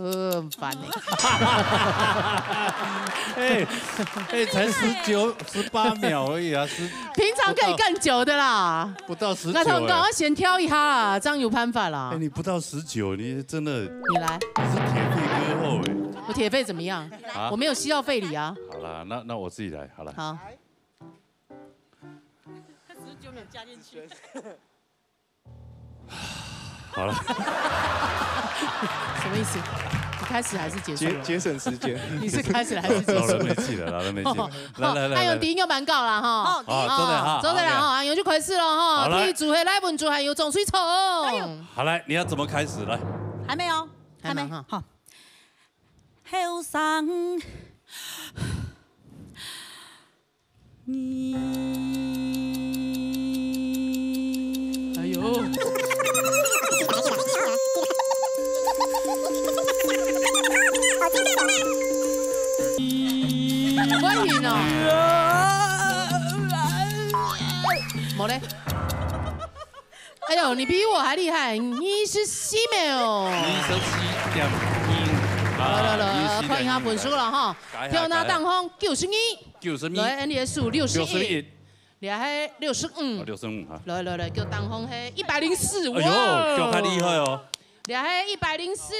呃，很煩欸。哎，哎，才十九、十八秒而已啊，十，平常可以更久的啦。不到，不到十九欸。那他們趕快先挑一下啦，這樣有辦法啦。哎，你不到十九，你真的，你來。你是鐵肺歌后欸。我鐵肺怎麼樣？啊？我沒有吸到肺裡啊。好啦，那，那我自己來，好了。好。十九秒加進去。 好了。什麼意思？你開始還是結束了？節，節省時間。你是開始還是結束了？老人沒氣了，老人沒氣了。哦，來，來，來，來。哎喲，第一个蠻高了哈。哦，第一。啊，做得哈，哦，做得了哈，好，哎喲，就開始了哈。好，來。第一組，嘿，來，文竹還有總水沖。哎喲。好，來，你要怎麼開始？來。還沒哦，還沒，還沒哈。好。後生。 你。哎喲。歡迎哦。無咧。 哎喲，你比我還厲害，二十四秒。二十四點二。來，來，來，啊，二十四點二。看一下分數了哈。改一下，跳那當中九十二。改一下。九十二。來，N D S六十一。六十一。你還六十五。哦，六十五哈。來，來，來，叫當中嘿，一百零四，哎喲，哇哦。叫較厲害哦。你還一百零四。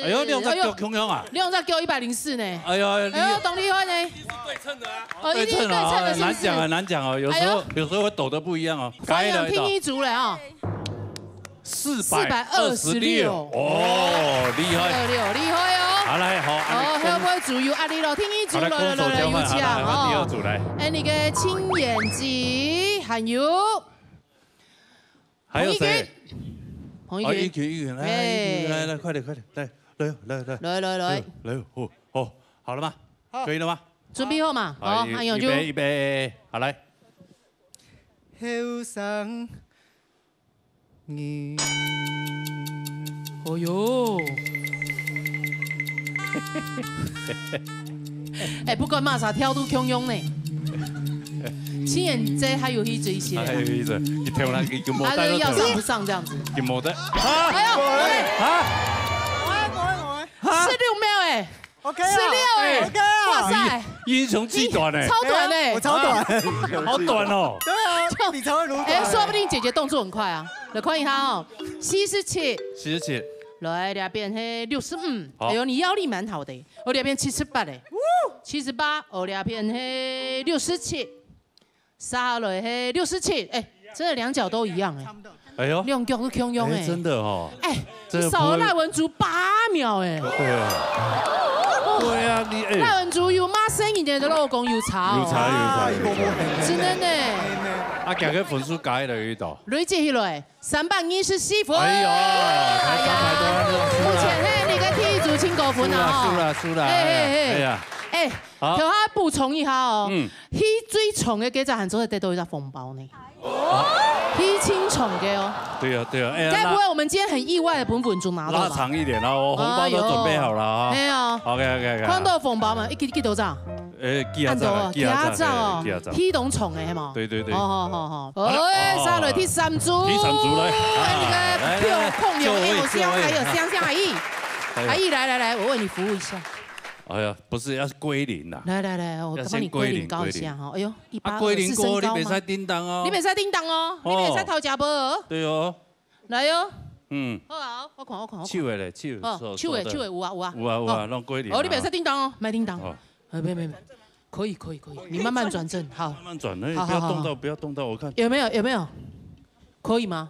哎喲，兩隻腳共樣啊。哎喲，兩隻腳一百零四呢。哎喲，哎喲，當厲害呢。一定是對稱的啊。哦，一定是對稱的，是不是？對稱啊，難講啊，難講哦，有時候，哎喲。有時候會抖得不一樣哦。 歡迎第二組了啊。四百二十六。四百二十六。哦，厲害。二六，厲害哦。好，來，好，哦，後背組有壓力了，第二組，好，來，來，來，來，空手交換，有請哦。好，來，換第二組，來。哎，那個青眼雞，還有還有誰？彭一群。彭一群。哦，一群，一群，來，哎。一群，來，來，快點，快點，來，來，來，來。來，來，來。來，來，哦，哦，好了嗎？好。可以了嗎？準備好嘛？好，好，預，還有就預備，預備，好，來。 後生人。哦哟。哎，不管麼儕跳都共樣呢。七年這還有一隻一些啊。還有一隻，你跳那個，你無帶到跳。他就要上不上這樣子。你無帶。啊！哎呦，啊！哎，我我十六秒哎，，OK 啊十六哎， OK 啊哇塞，英雄气短哎，超短哎我。超短。好短哦。对啊，你才会如短。哎，说不定姐姐动作很快啊。来看一下哦，四十七，四十七，來這邊係六十五，好哎呦，你腰力蠻好的，我這邊七十八嘞，七十八，我這邊係六十七，下來係六十七，哎，真的兩腳都一樣哎，哎呦，兩腳都共樣哎，哎，真的哦，哎，这个你少了賴文竹八秒哎，对啊，对啊，你哎，賴文竹有罵聲音的老公有差哦，有差有差有差，真的呢，啊，今个分数加起來有多？累積起來三百二十四分，哎呦，哎才三百多呀，分，目前係你个第一組清高分輸啦輸啊哦，啦輸啦，哎哎哎哎呀，哎，好頭下補充一下哦，嗯佢最長个幾隻還做得得到一隻紅包呢，佢最長个哦，对啊对啊，哎呀，該不會我們今天很意外的分分鐘拿到吧？拉拉長一點啊，我紅包都準備好了啊。哎呀， OK OK OK，看到紅包嘛，一幾幾多張？哎，幾下張啊，按照幾下張哦，幾下張，系統重的係嘛？對對對好好好好，好了哎，哦下來第三組，第三組來哎，你个來來來票控有就位有香，就位還有香香阿姨，哎呀阿姨來來來，我為你服務一下，哎呀，不是，要歸零啦。來來來，我要幫你歸零先歸零高一下哈，哎呦，一八啊，二歸零是身高嗎過後你袂使？叮噹哦。你袂使叮噹哦，你哦袂使偷食無？對哦，來喲，嗯，好啊，我看我看我看，手的咧，手的，哦，手的手的，有啊有啊，有啊有啊，哦弄歸零啊。哦，你袂使叮噹哦，莫叮噹哦，哎，沒沒沒，可以可以可以，你慢慢轉正，好。慢慢轉，那好好好不要動到，不要動到，我看。有沒有？有沒有？可以嗎？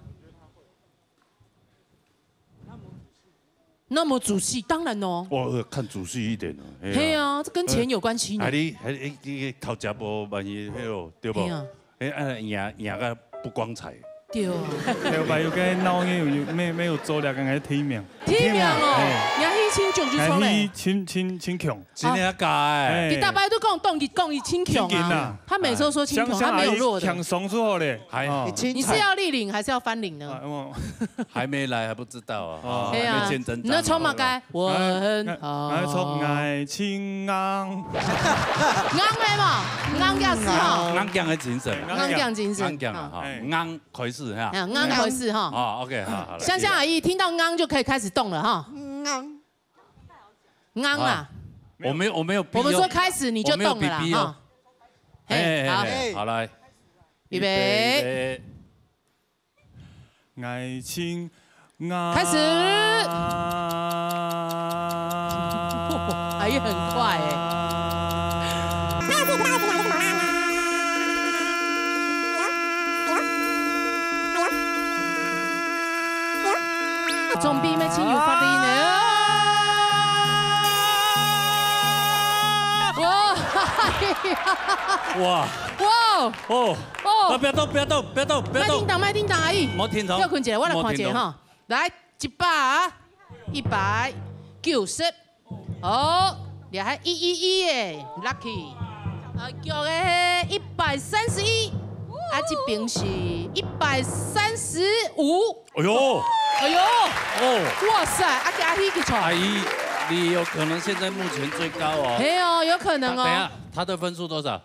那麼仔細，當然哦。哇，看仔細一點哦。哎呀嘿啊，這跟錢有關係呢。哎，你哎你你偷食無萬一迄咯，對不？嘿啊哎，啊贏贏个不光彩。對啊，頭擺有个鬧熱有沒沒有做了，剛才提名。提名哦哎，你還去請救就出哎，嘞去。請請請強。真的假的？哎你大家都跟我講，你講你請強啊請強啊，他每次都說請強，他沒有弱的。強爽之後嘞，還哦你是要立領還是要翻領呢？啊？我還沒來還不知道啊。哦对啊還没见真，章你要衝嘛該？我很哎，哎，衝好。愛情硬。硬的嘛，硬架是哈，硬頸的精神啊，硬架精神，硬頸啊哈，哎硬開始哈。啊，硬開始哈。哦，OK，好，好了。香香阿姨聽到硬就可以開始動了哈，嗯啊，硬啊。我没有我没有逼哦。我們說開始你就動了啦我沒有逼逼哦哈。嘿，好，哎，好來，預備，愛情硬。開始。哎呀，很快哎。總比沒親有法律呢。哇，哇哇，哦，哦啊，不要動，不要動，不要動，不要動莫叮。噹，莫叮噹，阿姨。莫叮噹休睏一下，我來看一下哈。來，一百啊，一百九十。好，你還一一一耶，lucky。啊，叫个一百三十一。啊，這邊是一百三十五。哎呦，哎呦，哦，哇塞，啊，加起去錯。阿姨，你有可能現在目前最高哦。嘿哦，有可能哦。等一下，他的分數多少？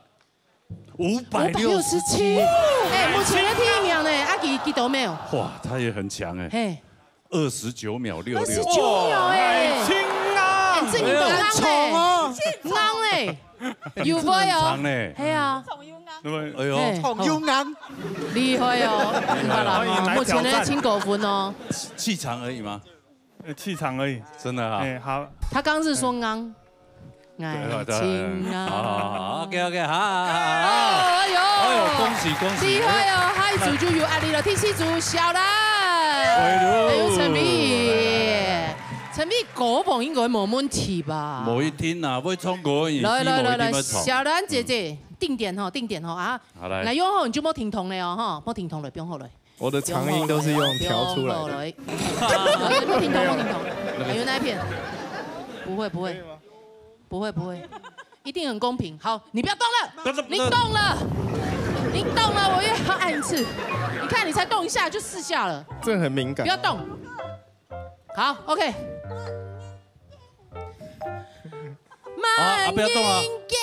五五百六十七。哎，目前的第一名呢，阿吉幾多秒？哇，他也很強哎，嘿，二十九秒六六。二十九秒哎，愛情硬。哎，這你都硬哎，硬哎，有無哦很長？呢。嘿啊，對不對？哎呦，嘿重又硬，厲害哦，很棒啦，目前的請高分哦。氣場而已嗎？呃，氣場而已。真的啊。哎，好，他剛剛是說硬，哎，親啊。好好好，OK OK，好好好。哎呦，哎呦，恭喜恭喜！厲害哦，下一組就有壓力了。第四組小蘭，哎呦哎呦，陳碧，陳碧歌王應該無問題吧？無一定啊，會唱歌而已，來來來來，無一定會唱。小蘭姐姐，定點吼，定點吼啊！好來來，用吼，你就莫停動了哦，哈，莫停動了，不用後來。我的長音都是用調出來的。不用後來。莫停動，莫停動。還有那一片？不會不會，不會不會，一定很公平。好，你不要動了，不要動你動了，你動了，我又要按一次。你看，你才動一下就四下了，这很敏感不要。动。好，OK。好，啊，不要动啊。慢人间。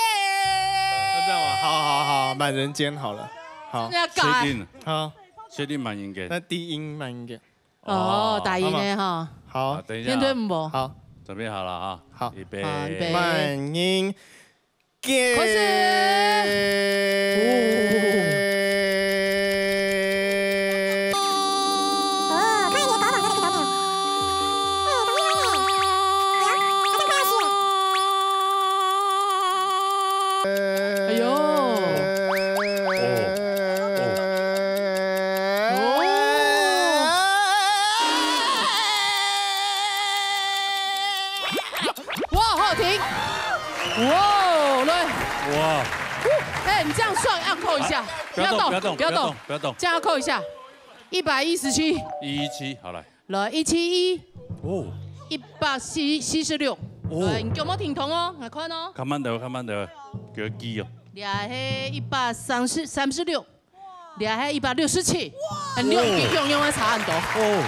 那这样啊，好，好，好，慢人间好了。好。要改。确定？好。确定慢人间？那低音慢人间。哦，哦，大音的哈。好。好。啊，等一下啊。天推唔好。好。准备好了哈。好。预备。好，预备。慢人间。开始。哦，看你搞懂这个地方没有？哎，同意，同意。哎呀，好像快要死了。哎呦。哦，哦。哦。 哇，好听！哇，来，哇。哎，你这样算要扣一下，啊，不要动，不要动，不要动，不要动，不要动。这样要扣一下，一百一十七。一一七，好，来。来，一七一。哦。一百七十六。哦。来，你有没有停动哦？来看哦。看慢点，看慢点，给我记哦。你还是一百三十，三十六。 你还一百六十七，哇，很六，比用用还差很多。哦。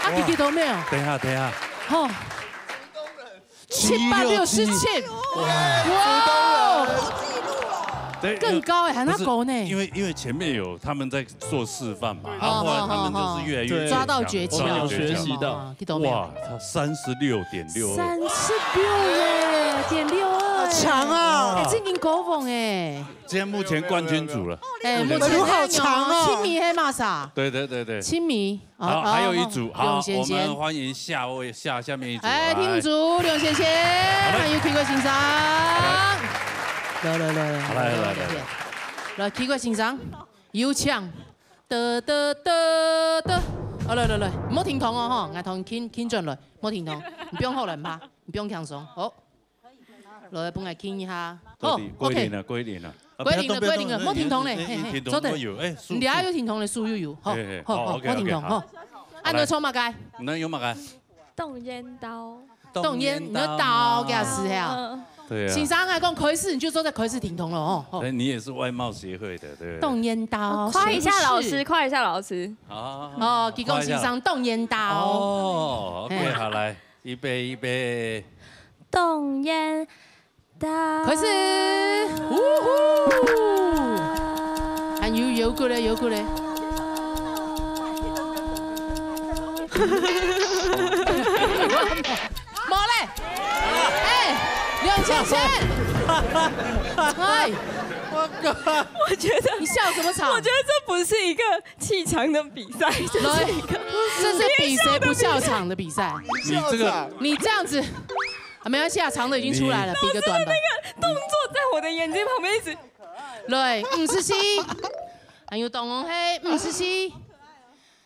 啊，哇，比几多没有？等一下，等一下。吼，七百六十七。哇，哇，对，更高哎，还那高呢。不是，因为，因为前面有他们在做示范嘛，然后后来他们就是越来越，对，抓到诀窍，抓到诀窍。有学习到。哇，几多没有？哇，他三十六点六二。三十六耶，点六二，好强啊！哎，这已经高峰哎。 今天目前冠军组了。哎，目前好强哦！青迷黑马啥？对，对，对，对。青迷。好，哦，还有一组，哦，好，刘先生。我们欢迎下位，下，下面一组，哎，来。听组，刘先生，好嘞。还有奇怪先生。好嘞。来，来，来，来。好嘞，来，来，来。来，奇怪先生，有请。得，得，得，得。好，来，来，来，莫停动哦，吼，𠊎同你近，近转来，莫停动，你不用后冷吧，你不用轻松，好。 来，分𠊎看一下。好，OK。过一輪了，过一輪了。啊，过一輪了，不要动，不要动，过一輪了，莫停动嘞，嘿，嘿，嘿，停动，坐等。哎，有，哎，你等下有停动嘞，手又有，好，嘿，嘿，好，好，好，OK，莫停动，OK，好。好。啊，你要唱么个？那有么个？动烟刀。动烟，你要刀，给他试一下。嗯。对啊。先生还讲开始，你就坐在开始停动了哦，好。哎，你也是外貌协会的，对不对？动烟刀，夸一下老师，是不是？夸一下老师。好，好，好。哦，提供先生动烟刀。哦，OK，嘿。好，来。 预备，预备。动烟刀。开始。呜呼！还有，有过来，有过来。没嘞。哎，两千钱。哎，我靠！我觉得，你笑什么场？我觉得这不是一个气场的比赛，这是一个，这是比谁不笑场的比赛。你这个，你这样子，啊，没关系啊，长的已经出来了，你比个短吧。老师的那个动作在我的眼睛旁边一直。来，五十四，还有动哦嘿，五十四，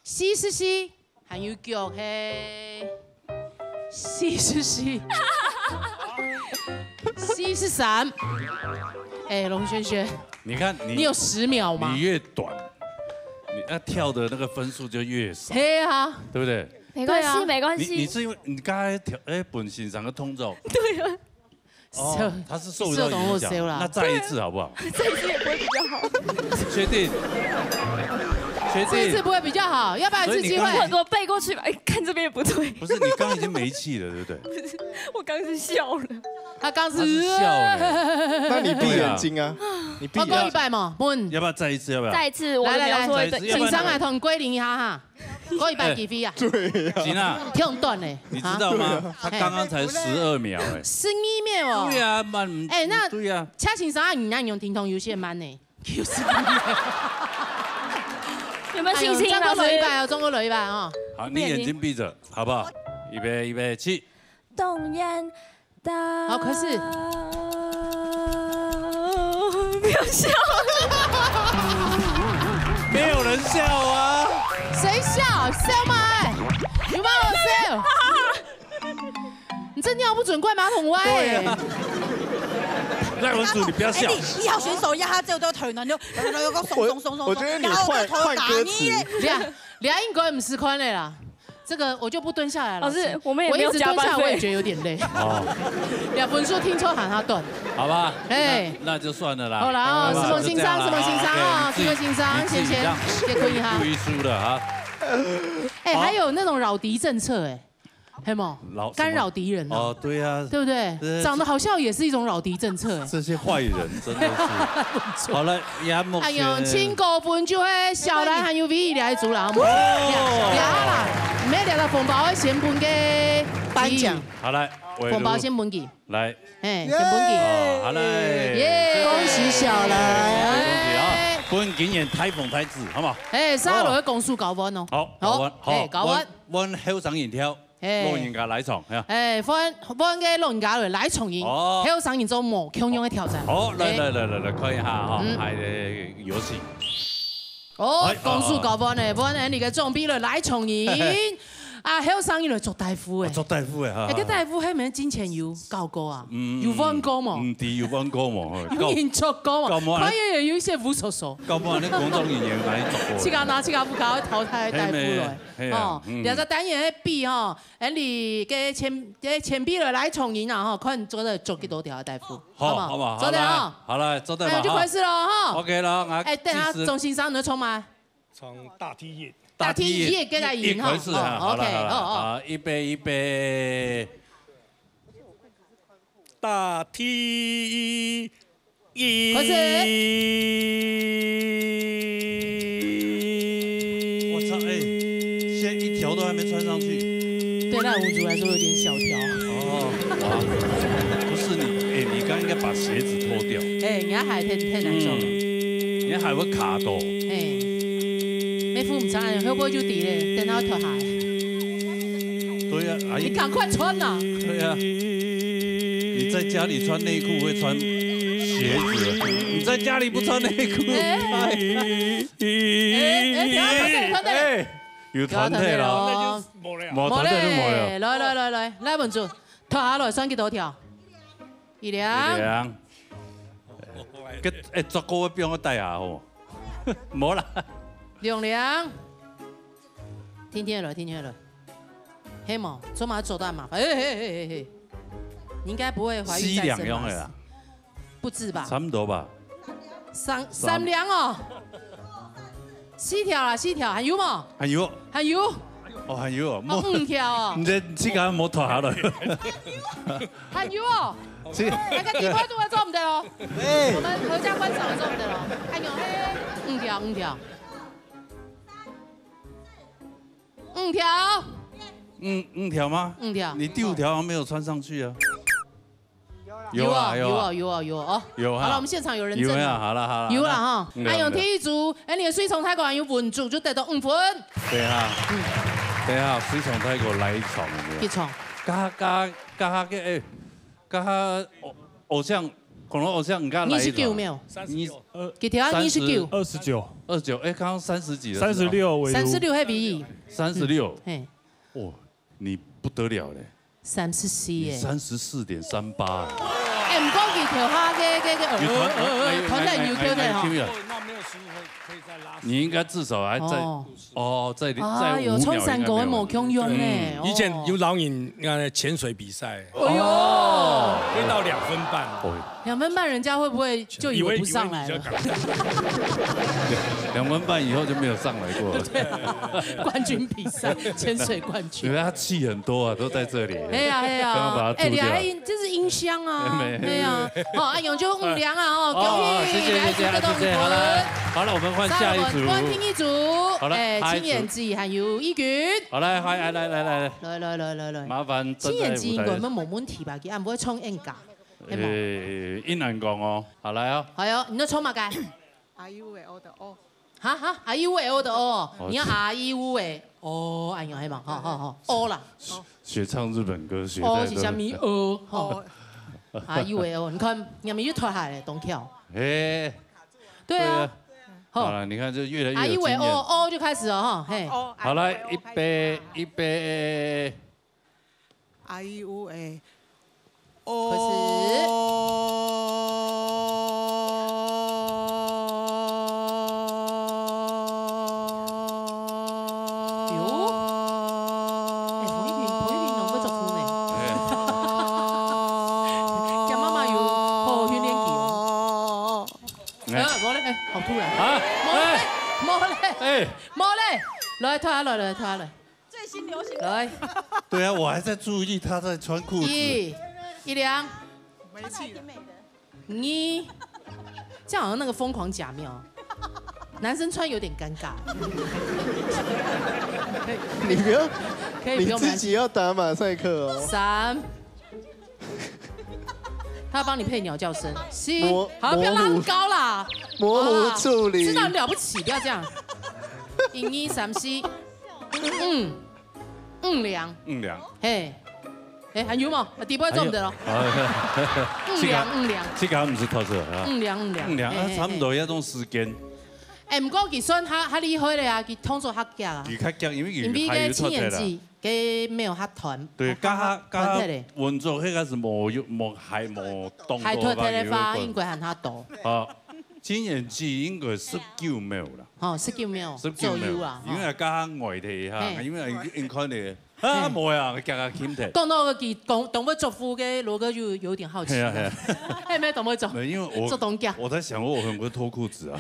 四十四，还有脚嘿，四十四，四十三。哎，龙轩轩，你看你，你有十秒吗？你越短，你要跳的那个分数就越少，嘿啊，对不对？没关系，对啊。没关系。你，你是因为你刚才跳，哎，本身上个动作，对啊。 哦，他是受到影响。受到影响啦。那再一次好不好？这一次也不会比较好。确定？确定？这一次不会比较好，要不然是机会。所以你刚，我，我背过去吧，哎，看这边也不对。不是，你刚已经没气了，对不对？不是，我刚是笑了。他刚是，他是笑了。那你闭眼睛啊，对啊。你闭眼睛。我讲一百嘛，问。要不要再一次？要不要？再一次，我的描述会对。来，来，来，再一次，要不然请上来同归零一下哈。 过一百几分啊？对呀。行啊。挺短的，你知道吗？啊？他刚刚才十二秒哎。十二秒哦。对啊，慢，哎，那对啊。请先生，你那用停动有些慢呢，就是慢呢。有没有信心，哎呦，再过来一百哦，老师？再过来一百哦。好，你眼睛闭着，好不好？预备，预备，起。动眼 好，开始。不要笑。没有人笑啊。谁笑？笑吗？有没有人笑？你这尿不准灌马桶外欸。对啊。赖文祖，你不要笑。哎，你一号选手压他，只有到腿呢，你就，然后又松松松松松，我，我觉得你换，然后头打你。换歌词。你啊，你啊，应该毋是款的啦。 这个我就不蹲下来了。老师，我们也没有加班费。我一直蹲下来，我也觉得有点累。哦。两分数听错喊他断。好吧，哎。那，那就算了啦。好啦，好吧，石门先生，就这样啦，石门先生啊，OK，你自己，石门先生，你自己这样，先，先，先困一下。故意输的啊。哎，好。还有那种扰敌政策，哎，有没有？扰-干扰敌人哦。哦，对啊。对不对？呃，长得好笑也是一种扰敌政策，哎。这些坏人真的是。好了，杨木哎呦，先。请各位就係小兰还有V一来主啦，好不好？哦。呀，呀啦，每个红包个先分个颁奖。好，来，围炉。红包先分佢。 来。哎，耶！先分佢。哦，好嘞。耶！恭喜小兰。恭喜啊！哎。分今年台风台子，好不好？哎，沙罗个公司高分哦。好，好，高分，好，哎，高分。阮，阮后生人挑，哎。老人家来唱，呀。哎，分，分个老人家来唱人，哦。后生人做无共样个挑战。好，来，哎。来，来，来，来，看一下哈，嗯。还有游戏。 哦，哎，公司高分呢，分恁个个长辈了来唱人。啊，后生人來做大夫哎。哦，做大夫哎，哈，哎，个大夫係毋係之前有教过啊？嗯，有問過無？嗯，對，有問過無？有人做過無？教-教無？看也有一些無所所。教無？恁工作人員來做過。自家拿自家屋下淘汰大夫來。係啊，係啊，哦，嗯。兩隻單元个比哦， 恁你个前，个前輩了來唱人啊，吼，看做得做幾多條个大夫，好，好不好？好吧，做得哈。好啦，好啦，做得吧，哎，就開始了哈。OK了，啊，哎，等下，計時。鍾先生，你要唱嗎？唱大T一。大T一，大T一，給他贏哈。一，一開始哈，哦，好了，OK，好了，哦，哦。好，預備，預備。大T一。 開始。我操，哎，现在一条都还没穿上去。对赖文竹来说有点小条。哦，哇，不是你，哎，你刚刚应该把鞋子脱掉。哎，你要还太，太难受了。嗯，你还会卡到。哎，没扶唔上来，会不会就跌嘞？等到脱下来。对呀，哎。你赶快穿呐！对呀，你在家里穿内裤会穿鞋子，你在家里不穿内裤，哎。哎。 哎，哎，等一下，等一下，等一下。哎，有团体了。有团体了哦。无团体就无了。来，来，来，来，来，文竹，脱下来算几多条？一两。一两。个，哎，足够个不用带啊，吼。无啦。两两。听听来，听听来。嘿嘛，做嘛做得蛮麻烦。嘿，嘿，嘿，嘿，嘿。你应该不会怀孕再生吧？四两用的啦。 不止吧？差不多吧。三，三两哦。四条啦，四条，还有无？还有。还有。哦，还有哦，哦，五条哦。你这，你这个没脱下来。还有哦。这，那个地瓜都会做不得哦。哎。我们合家观赏的做不得哦。还有，哎，五条，五条。五条。五，五条吗？五条。你第五条好像没有穿上去啊。 有啊，有啊，有啊，有啊，有啊，哦。有啊。好了，我们现场有人证了。有啊，好了，好了，有了哈。那，嗯，哎呦，第一组，哎，你的水冲太过，有稳住，就得到五分。对哈。嗯。对哈，水冲太过来一场，有没有？一场。加，加，加个，哎，加偶，偶像，可能偶像人家来一场。二十九没有？你，呃，给他二十九。三十。二十九。二十九，哎，刚刚三十几了，是吧？三十六为主。三十六还比。三十六。嘿。哦，你不得了嘞。 三十四耶。你三十四点三八。哎，毋过佢頭下个，个，个，有團，呃，呃，呃，團隊有跳的哈。哎，哎，哎，哎，你应该至少还在，哦。哦，在，在五秒应该没有。哎呦，冲三个无共样呢。嗯。以前有老人，哦。那个潜水比赛，哎呦。哦。可以到两分半。哦。两分半，人家会不会就以为不上来了？以为，以为你比较赶快。两分半以后就没有上来过了。对，冠军比赛，潜水冠军。因为他气很多啊，都在这里。哎呀，哎呀，刚刚把他吐掉。哎，你还音，这是音箱啊。没有。哎呀，好，啊，永久五粮啊，哦，哦，恭喜，谢谢，谢谢，来，谢谢，好了，好了，我们换下一组。再来，我们听一组，好了，哎，下一组。青眼子还有一群。好，来，嗨，来，来，来，来。来，来，来，来，来。麻烦站在舞台。青眼子应该没问题吧？佢还不会冲演歌。 哎，恁难讲哦。好，来哦。好哟，你要唱么个？啊咿乌哎哦的哦。哈哈，啊咿乌哎哦的哦，哦，你要啊咿乌哎哦，哎呦，还蛮好，好，好，哦啦。学唱日本歌学太多了。哦是啥物哦？哦，啊咿乌哎哦，你看，人家又脱下来，东跳。哎，对啊，对啊。好。好了，你看这越来越有经验。啊咿乌哎哦，哦就开始了哈，嘿。哦，好，来，啊咿乌哎哦，预备，预备。 啊咿乌哎，哦。开始。哟。哎，彭一平，彭一平，侬个作风呢？哎。佢妈妈有好好训练佢哦。哎。呃，无咧，哎，好突然。啊，无咧，哎。无咧，哎。无咧。来，脱下来，来，脱下来。来，对啊，我还在注意他在穿裤子。一、一两，没气了。二，这样好像那个疯狂假面哦，男生穿有点尴尬。你不要，可以不用你自己要打马赛克哦。三，他要帮你配鸟叫声。四，模好，不要拉那么高啦。模糊处理好啦知道你了不起，不要这样。一二三四，嗯，嗯两，嗯，涼。嘿，哎，還有無？啊，底部做毋得咯。哎呦，嗯兩，嗯兩，這個毋係偷笑啊。嗯兩，嗯兩，嗯，涼啊，嘿嘿差不多一種時間。哎，毋過佢算較較厲害咧啊，佢動作較遽啊。佢較遽，因為因為佢還有个七年出來啦。級，佢沒有較團，對，較加下加下團體咧。運作，迄個係無有無還無動作還團體的話，有應該還較多。啊，七年級應該十九秒啦。吼，十九秒十九秒左右啊，吼因為加下外地哈，嘿因為應該的啊，嘿無啊，加加輕點。講到个佢講動物族服个羅哥就有點好奇了。係啊係啊。還有沒有動物族？沒有因為我做東家。我在想，我會不會脫褲子啊？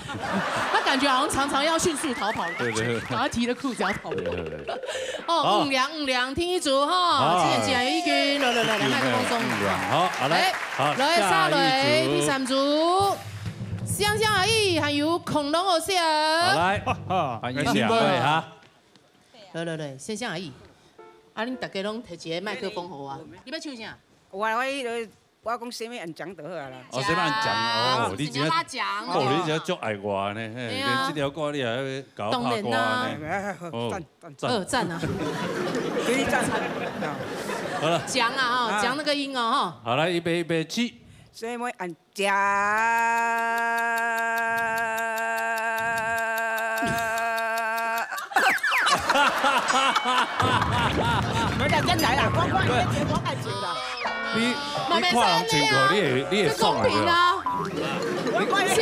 他感覺好像常常要迅速逃跑的感覺，對對對然後提着褲子要跑。對對對。哦，好嗯涼嗯涼，聽一組哈，啊七年級有一軍，來來來來，麥克風送你。嗯涼，好，好來來，好，來，下下來，一組第三組，想想而已，還有恐龍好笑。好來，歡迎兩位哈。來來來，想想而已。啊，恁大家攏提一个麥克風好啊，你要唱啥？我我我講啥物恁講就好啊啦。哦，這樣講哦，你今天怎樣啦講哦，你今天足愛我呢，嘿，對啊連這條歌你還會搞八卦呢。哎，哦讚讚讚呃，讚啊，給你讚。好了，講啊哈，啊講那個音哦哈。好來，預備預備起。啥物恁講？我講真來啦，我我我我愛情啦。你你看人穿褲，你也你也這公平送來的。啊，是。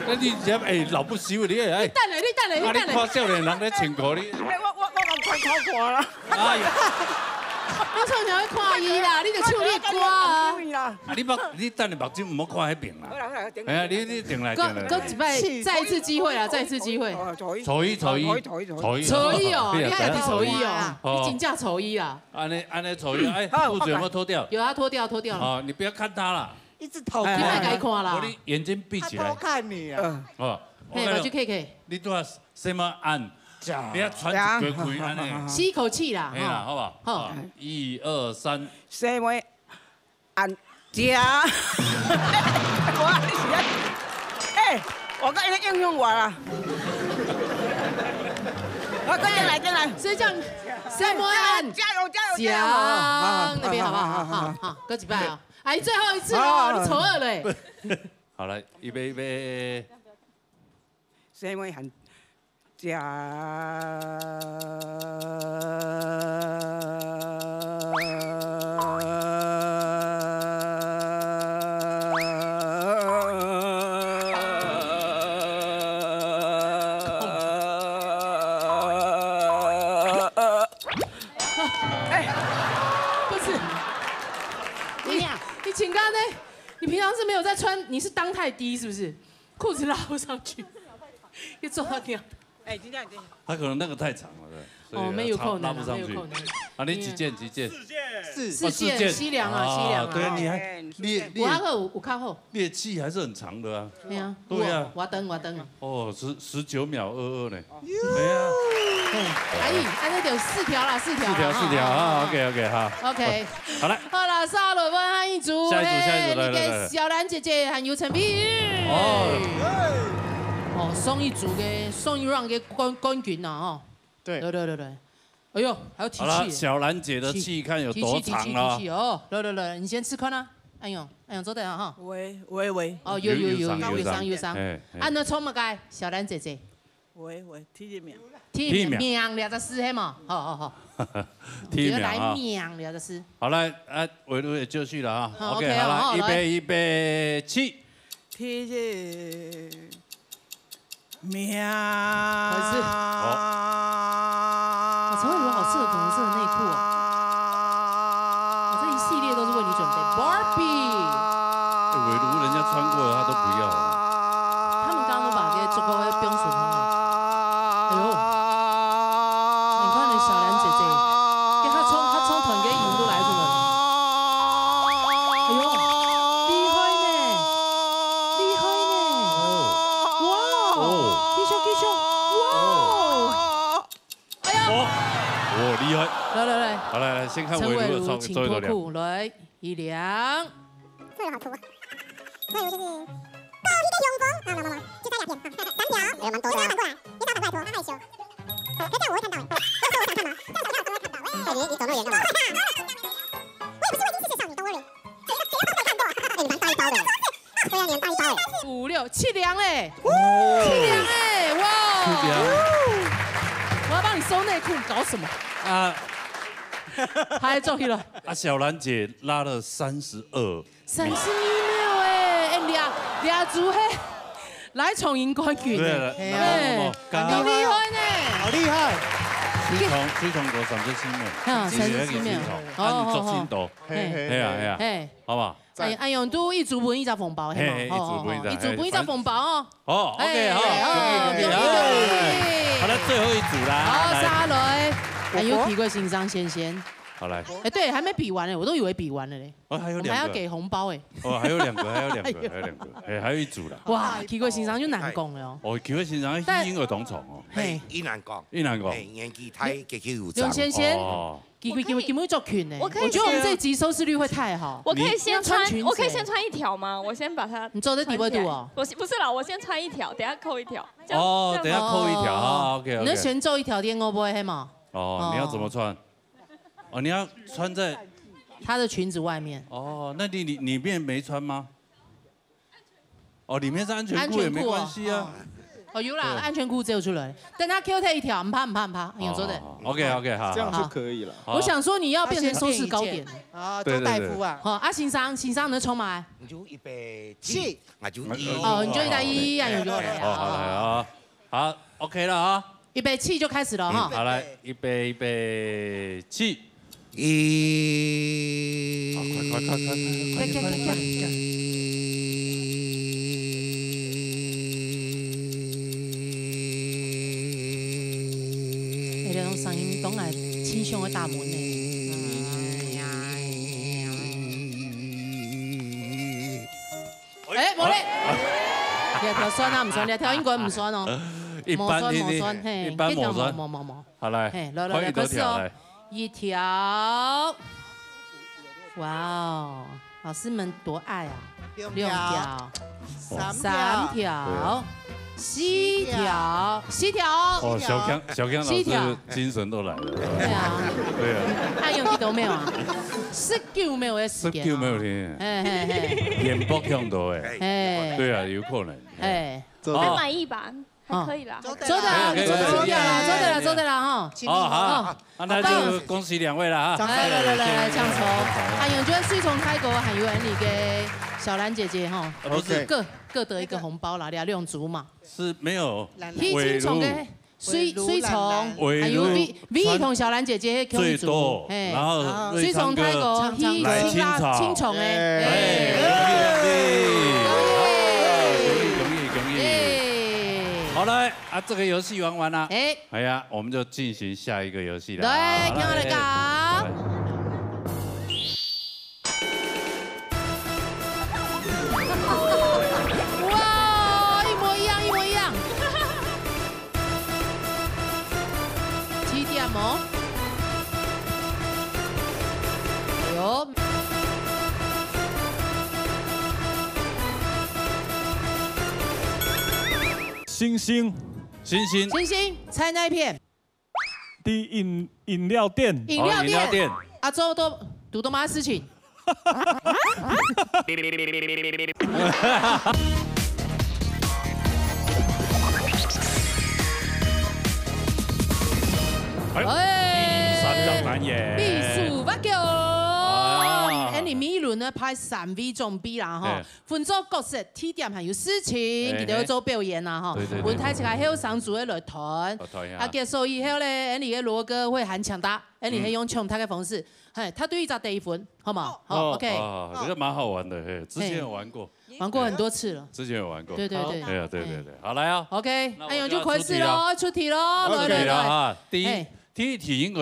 那你這哎老不死你哎，等咧，你等咧，啊你你等咧，看少年人咧穿褲，你哎，我我我我看看看啦。哎呀，我唱起來會看伊啦，你就唱你的歌啊。可以啦。啊你目你等下目睭毋好看迄邊啦。好啦好啦，等哎呀，你你定來定來。哥哥，再再一次機會啊，再一次機會。哦，可以。初一初一可以可以可以。初一。初一哦，你還有初一哦，哦你真正初一啊？安呢安呢初一，哎，好褲子有沒有脫掉？有啊，脫掉，脫掉了。啊，你不要看他啦。一直偷你莫看，甲伊看啦。我你眼睛闭起來他偷。看你啊。嗯，哦，嘿，我目睭開開，你都要什麼按？講你要喘一口氣安呢。吸一口氣啦，哎呀，哈。好不好？好啊一二三。啥物恁講？我你是啊，哎，我講你影響我啦。我講進來進來。所以這樣，什麼按？加油加油講加油！那邊好不好？好好好，哥幾拜啊！哎，最後一次了，你丑惡了欸。好，來，預備預備。啥物恁講？不是，你你請假呢？你平常是沒有在穿，你是當太低是不是？褲子拉不上去，又坐到掉。哎，真正真正。他可能那個太長了，對，所以哦，沒有扣能啊，拉不上去。沒有扣能。啊，你幾件幾件？四四件，哦四件淒涼啊，淒涼啊。對啊，你還哎你我還你有有較好，你的氣還是很長的啊。對啊，對啊我等我等啊。哦，十十九秒二二呢。哎呀，嘿，阿姨，安尼就四條啦，四條啦，四條四條啊，OK OK 哈。 OK，好來，好啦，沙羅問下一組，下一組下一組嘿來來來那個小蘭姐姐還有陳碧玉。哦，哦，上一組个上一 round 个冠冠軍呢，哦。對對對對對，哎呦，還有提好了，氣。小蘭姐的氣看有多長提氣提氣提了。氣哦，來來來，你先試看啊。哎呦，哎呦，做得啊哈。喂喂喂，哦，有有有有有有上有上有上有上。哎哎啊，那創麼个？小蘭姐姐，喂喂，第一名。第第一名名兩隻字係嘛？好好好，第一名啊來，名兩隻字。好來，哎，維路也就緒了啊。好 OK， OK，好了，好好預備預備起。第一名。好吃。哦，陈慧茹好适合粉红色的内裤哦。哦，这一系列都是为你准备。Barbie，哎維路人家穿過了，他都不要了。他們剛剛都把這些做過，會不用手工了。哎呦，你看來來來，好，來來，先看陳偉如的創，偉如，請脫褲，來，一兩。這有好處啊。這有就是，暴力的雄風，啊，來來來，就差兩片，啊，三條。哎，蠻多的啊。你要反過來，你要反過來脫，他害羞。可是這樣我會看到欸，這樣我想看嗎？這樣小朋友真的會看到欸。哎，你，你走那麼遠幹嘛？我也不是未經世事少女，don't worry。誰要，誰要偷偷看過？哎，你蠻大一包的欸。 对啊，你很大一包哎。五六七两嘞，七两嘞，哇！七两。我要帮你收内裤，你搞什么？啊，还做起来。啊，小兰姐拉了三十二。三十二秒哎，哎，两两组嘿，来重赢冠军呢，对了，哎呀，然后，然后，厉害呢，好厉害！水桶，水桶个三十四秒，啊，三十四秒，你那个水桶，啊，你做进度，哦，哦，哦，嘿，嘿，嘿啊，嘿啊，嘿，好不好？哎，哎，用都一组分一只红包，嘿嘛，嘿，一组分一只，哦，哦，哦，一组分一只红包哦。 哦，OK，好，哎，恭喜，恭喜，恭喜，恭喜。好，来，最后一组啦，好，来。接下来，还有皮革先生先先。好，来。哎，对，还没比完呢，我都以为比完了嘞。哦，还有两个。我们还要给红包哎。哦，还有两个，还有两个，还有两个。哎，还有一组啦。哇，皮革先生就难讲了哦。哦，皮革先生，但，嬰儿同床哦。嘿。哎，伊难讲。伊难讲。哎，年纪大，结结有长。刘先生。哦。 基本基本基本族群呢，我可以先，我觉得我们这集收视率会太好。我可以先穿，你要穿裙子欸。我可以先穿一条吗？我先把它，你做这底背肚哦？穿起来。我先，不是啦，我先穿一条，等下扣一条。这样，哦，这样。等下扣一条，哦，好，OK，OK。你要先做一条电锅不会黑吗？哦，你要怎么穿？哦，你要穿在她的裙子外面。哦，那你，你里面没穿吗？ 哦，里面是安全裤也没关系啊。安全裤哦。哦，有啦，对。安全裤只有出来。等下扣脱一条，毋怕，毋怕，毋怕，有做得。哦，OK，OK，好，这样就可以了。好。我想说你要变成收视高点。啊，对，对，对。周大夫啊。好，啊，先生，先生你冲嘛？你就预备起，我就一。哦，你就一打一，啊，有就好了。好，好，好，好。 好，OK了啊。预备起就开始了哈。嗯，好，来，预备，预备，起。一。快，快，快，快，快，快，快，快，快。哎，这种声音当然清香的大门呢。哎，无嘞。你要跳算啊，毋算，你要跳应该毋算哦。一般无算，无算，嘿，一般无算。这条无，无，无，无。好，来，嘿，来，来，来，开始哦。开始哦。一条。哇哦，老师们多爱啊。两条。两条。三条。三条。 四条，四条。哦，小强，小强老师四条。精神都来了。对啊。对啊。还有几多秒啊？十九秒的时间哦。十九秒的时间。嘿，嘿，嘿。眼波强多哎。嘿。对啊，有可能。嘿。做得。还满意吧？还可以啦。哦。做得啦，可以，可以，做得啦，可以。做得啦，做得啦哈。哦，好。好。啊，那就恭喜两位了哈。掌声。来，来，来，来，来，掌声。哎，有觉得水桶大哥还有你个小兰姐姐哈，啊，不是。OK。各，各得一个红包啦，两，两组嘛。 是没有。去清唱个水，水桶，还有V，V同小兰姐姐去共一组，最多，嘿。然后瑞昌哥水桶大哥去清啦，清唱个，哎，哎，恭喜恭喜，恭喜恭喜恭喜。哎。好，来啊，这个游戏玩完了，哎。哎呀，我们就进行下一个游戏了。来，好，来，来。 哇，一模一样，一模一样。七点哦。哎呦。星星。星星。星星，猜哪一片？ 的饮，饮料店。饮料店。哦，饮料店。啊，做到，堵到嘛事情？哎，哎，第三张男演。秘书八九。啊。哎，你每一轮呢，派三位总比啦，哈。哎。 分做角色、地点還有事情，嘿嘿。佢兜愛做表演啊，吼。對，對，對，分大家後生組的來團。來團一下。啊，結束以後咧，𠊎俚个羅哥會喊搶答，𠊎俚係用搶答个方式，嗯。嘿，他對一隻得一分，好嗎？好，哦，OK。哦，這個蠻好玩的，嘿，之前有玩過。嘿。玩過很多次了。之前有玩過。對，對，對。好。哎呀，對，對，對。好，來哦。OK，那我就要出題了。哎喲，就開始咯，出題咯，OK。來，來，來。出題了哈，第一，嘿。 第一題應該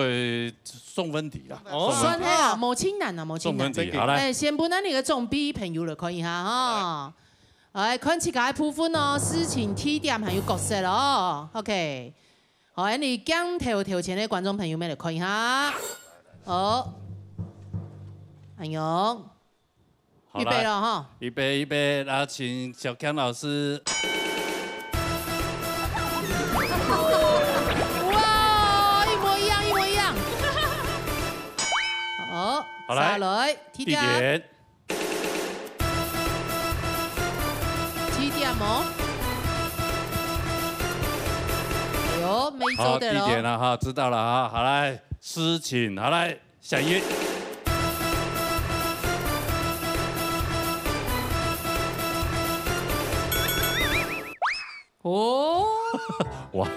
送分題啦，哦。送分題。算係啦，無盡難啊，無盡難。送分題，好，來。哎，先分𠊎俚个總比朋友來看一下哈。來，看自家个部分哦，事情、地點還有角色哦。OK，好，𠊎俚鏡頭頭前个觀眾朋友們來看一下。好，恁樣，好啦，預備了哈。預備，預備，那請小強老師。哇，一模一樣，一模一樣。好，好，來，下來，地點。地點。 七點哦。哎呦，沒錯的咯。好，地點了哈，知道了哈。好，來，詩情，好，來，小魚。 哦，哇。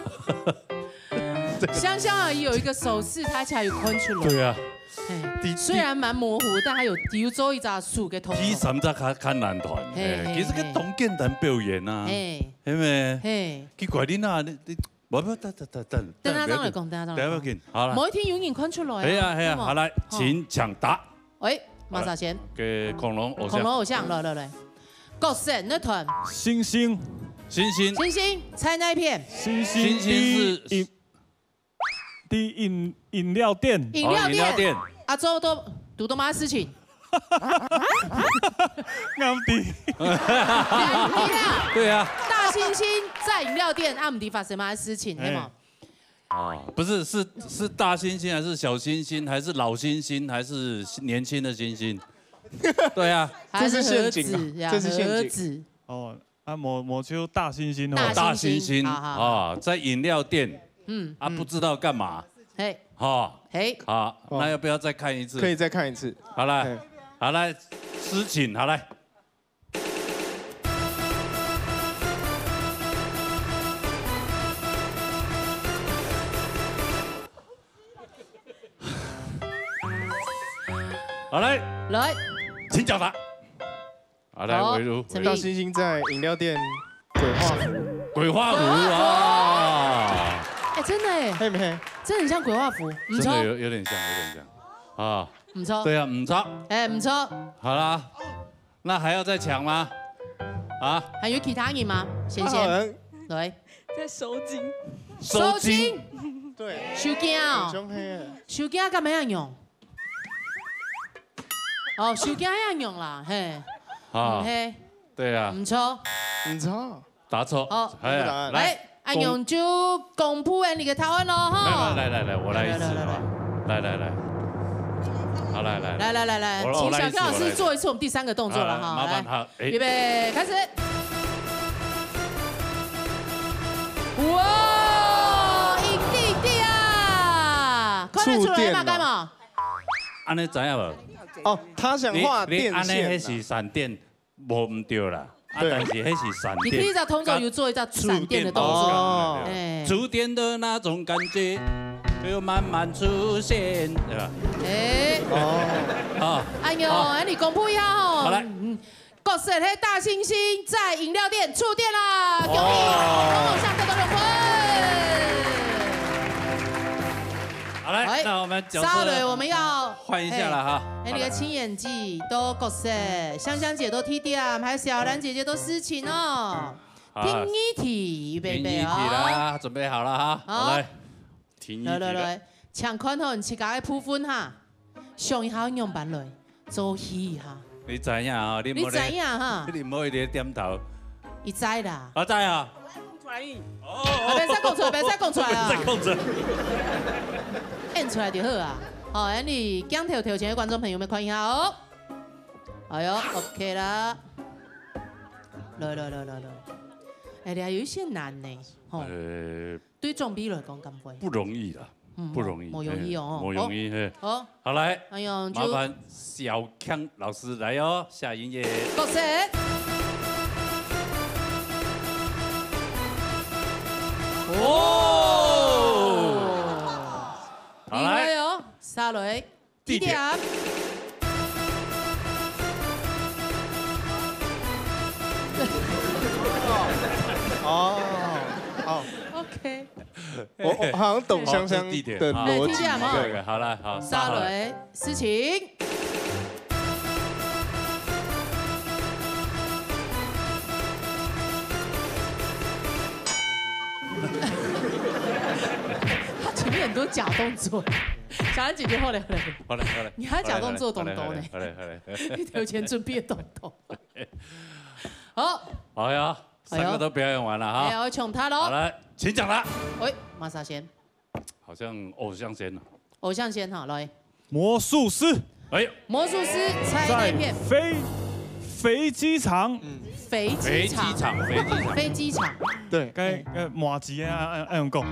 香香阿姨有一個手勢，大家有看出來。對啊。嘿，第，雖然蠻模糊，但還有，有做一隻手个動作。第三隻較，較難斷，嘿，嘿，嘿，其實佢當簡單表演啊，嘿。係無？嘿。奇怪，你那，你，你，無，無，等，等，等，等，等下再來講，等下再來講。等下再講，好了。無一定有人看出來啊，係啊，係啊，有無？好，來，哦。請搶答。 喂，馬上先。好了，給恐龍偶像。恐龍偶像，來，來，來。角色，你團。星星。星星。星星，在哪一片？星星，星星是，在飲，在飲，飲料店。飲料店。哦，飲料店。啊，做到，堵到麼个事情？毋知。你毋知啊？對啊。大猩猩在飲料店，啊，毋知發生麼个事情，哎。係無？ 哦，不是，是，是大猩猩還是小猩猩，還是老猩猩，還是年輕的猩猩？對啊。這是陷阱啊，還是盒子呀，這是陷阱。盒子。哦，啊，無，無就大猩猩哦。大猩猩，大猩猩，好，好，好。哦，在飲料店，嗯，啊，嗯。不知道幹嘛。嘿。哦，嘿。好，哦。那要不要再看一次？可以再看一次。好，來，嘿。好，來，詩情，好，來。 好，來。來。請作答。好，來，好，維如。陳立。大猩猩在飲料店鬼畫符。鬼畫符啊！哎，真的哎，係無？真的很像鬼畫符，毋錯。真的有，有點像，有點像。啊。毋錯。對啊，毋錯。哎，毋錯。好啦， 那還要再搶嗎？啊？還有其他人嗎？仙仙。他好像來。在收驚。收驚。收驚。對。收驚哦。很兇黑耶。收驚幹嘛要用？哦，收驚要用啦，嘿。啊。嗯，嘿。對啊。毋錯。毋錯。 答錯。好。哎呀，答案。來。哎，恁樣就公布𠊎等个答案囉，哈。來，來，來，來，來，我來一次，來，來，來。好吧。來，來，來。來，來，來，來，我，我來一次，請小強老師做一次我們第三個動作了，哈。我來一次。好，來，麻煩，來。好，哎。預備，開始。哇，一滴滴啊！看得出來嘛，觸電了。幹嘛？恁樣知影無？哦，他想畫電線啊。你，你恁樣，彼是閃電。 無毋著啦，啊，對。但是彼是閃電。你第一隻動作有做一隻閃電的動作。哦。哎。觸電的那種感覺，就慢慢出現，對吧？哎。哦。啊。哎喲，好。哎，你公布一下吼。好，來。嗯，角色係大猩猩在飲料店觸電啦，恭喜，哦。紅紅上得到兩分。好，來，哎，那我們角色稍微我們要換一下了哈。哎，哎，你的好了。 親眼記都角色，香香姐都地點，還有小蘭姐姐都詩情哦。好。第二題，預備，預備哦。第二題啦，準備好了哈。好。好，來。第二題了。來，來，來，請看好你自家个部分哈，想一下仰般來做戲哈。你知影哦，你莫咧，你知影哈？你莫一直點頭。你知啦。我知啊。 哦，啊，袂使講出來，袂使講出來啊。袂使講出來。演出來就好啊。好，恁樣鏡頭頭前的觀眾朋友們看一下哦。哎喲，OK啦。來，來，來，來，來。哎，這還有一些難呢，吼。呃，對準備來講，敢會？不容易啦。 嗯，不容易，無容易哦。嘿，無容易，哦。嘿。好。好，來，哎喲，就麻煩小強老師來哦，下一頁。角色。哦。好，來。厲害哦，下來。 地點。地點。哦，哦。OK。我，我好像懂香香的邏輯。哦，這地點。哎，地點嘛。對，對，好了，好，沙雷，事情。他前面很多假動作。感恩姐姐，好嘞，好嘞，好嘞，好嘞。你還假動作動動呢？好嘞，好嘞，好嘞。你頭前準備動動。好，好呀，哎呦。三個都表演完了哈。哎呦，搶答咯。好，來，請搶答。喂，麼儕先？好像偶像先了。偶像先哈，來。魔術師。哎呦。魔術師猜哪一片？在飞，飞机场。嗯。飞机场。飞机场，飞机场。飞机场。對。該，呃，麻糬啊，愛，愛用講。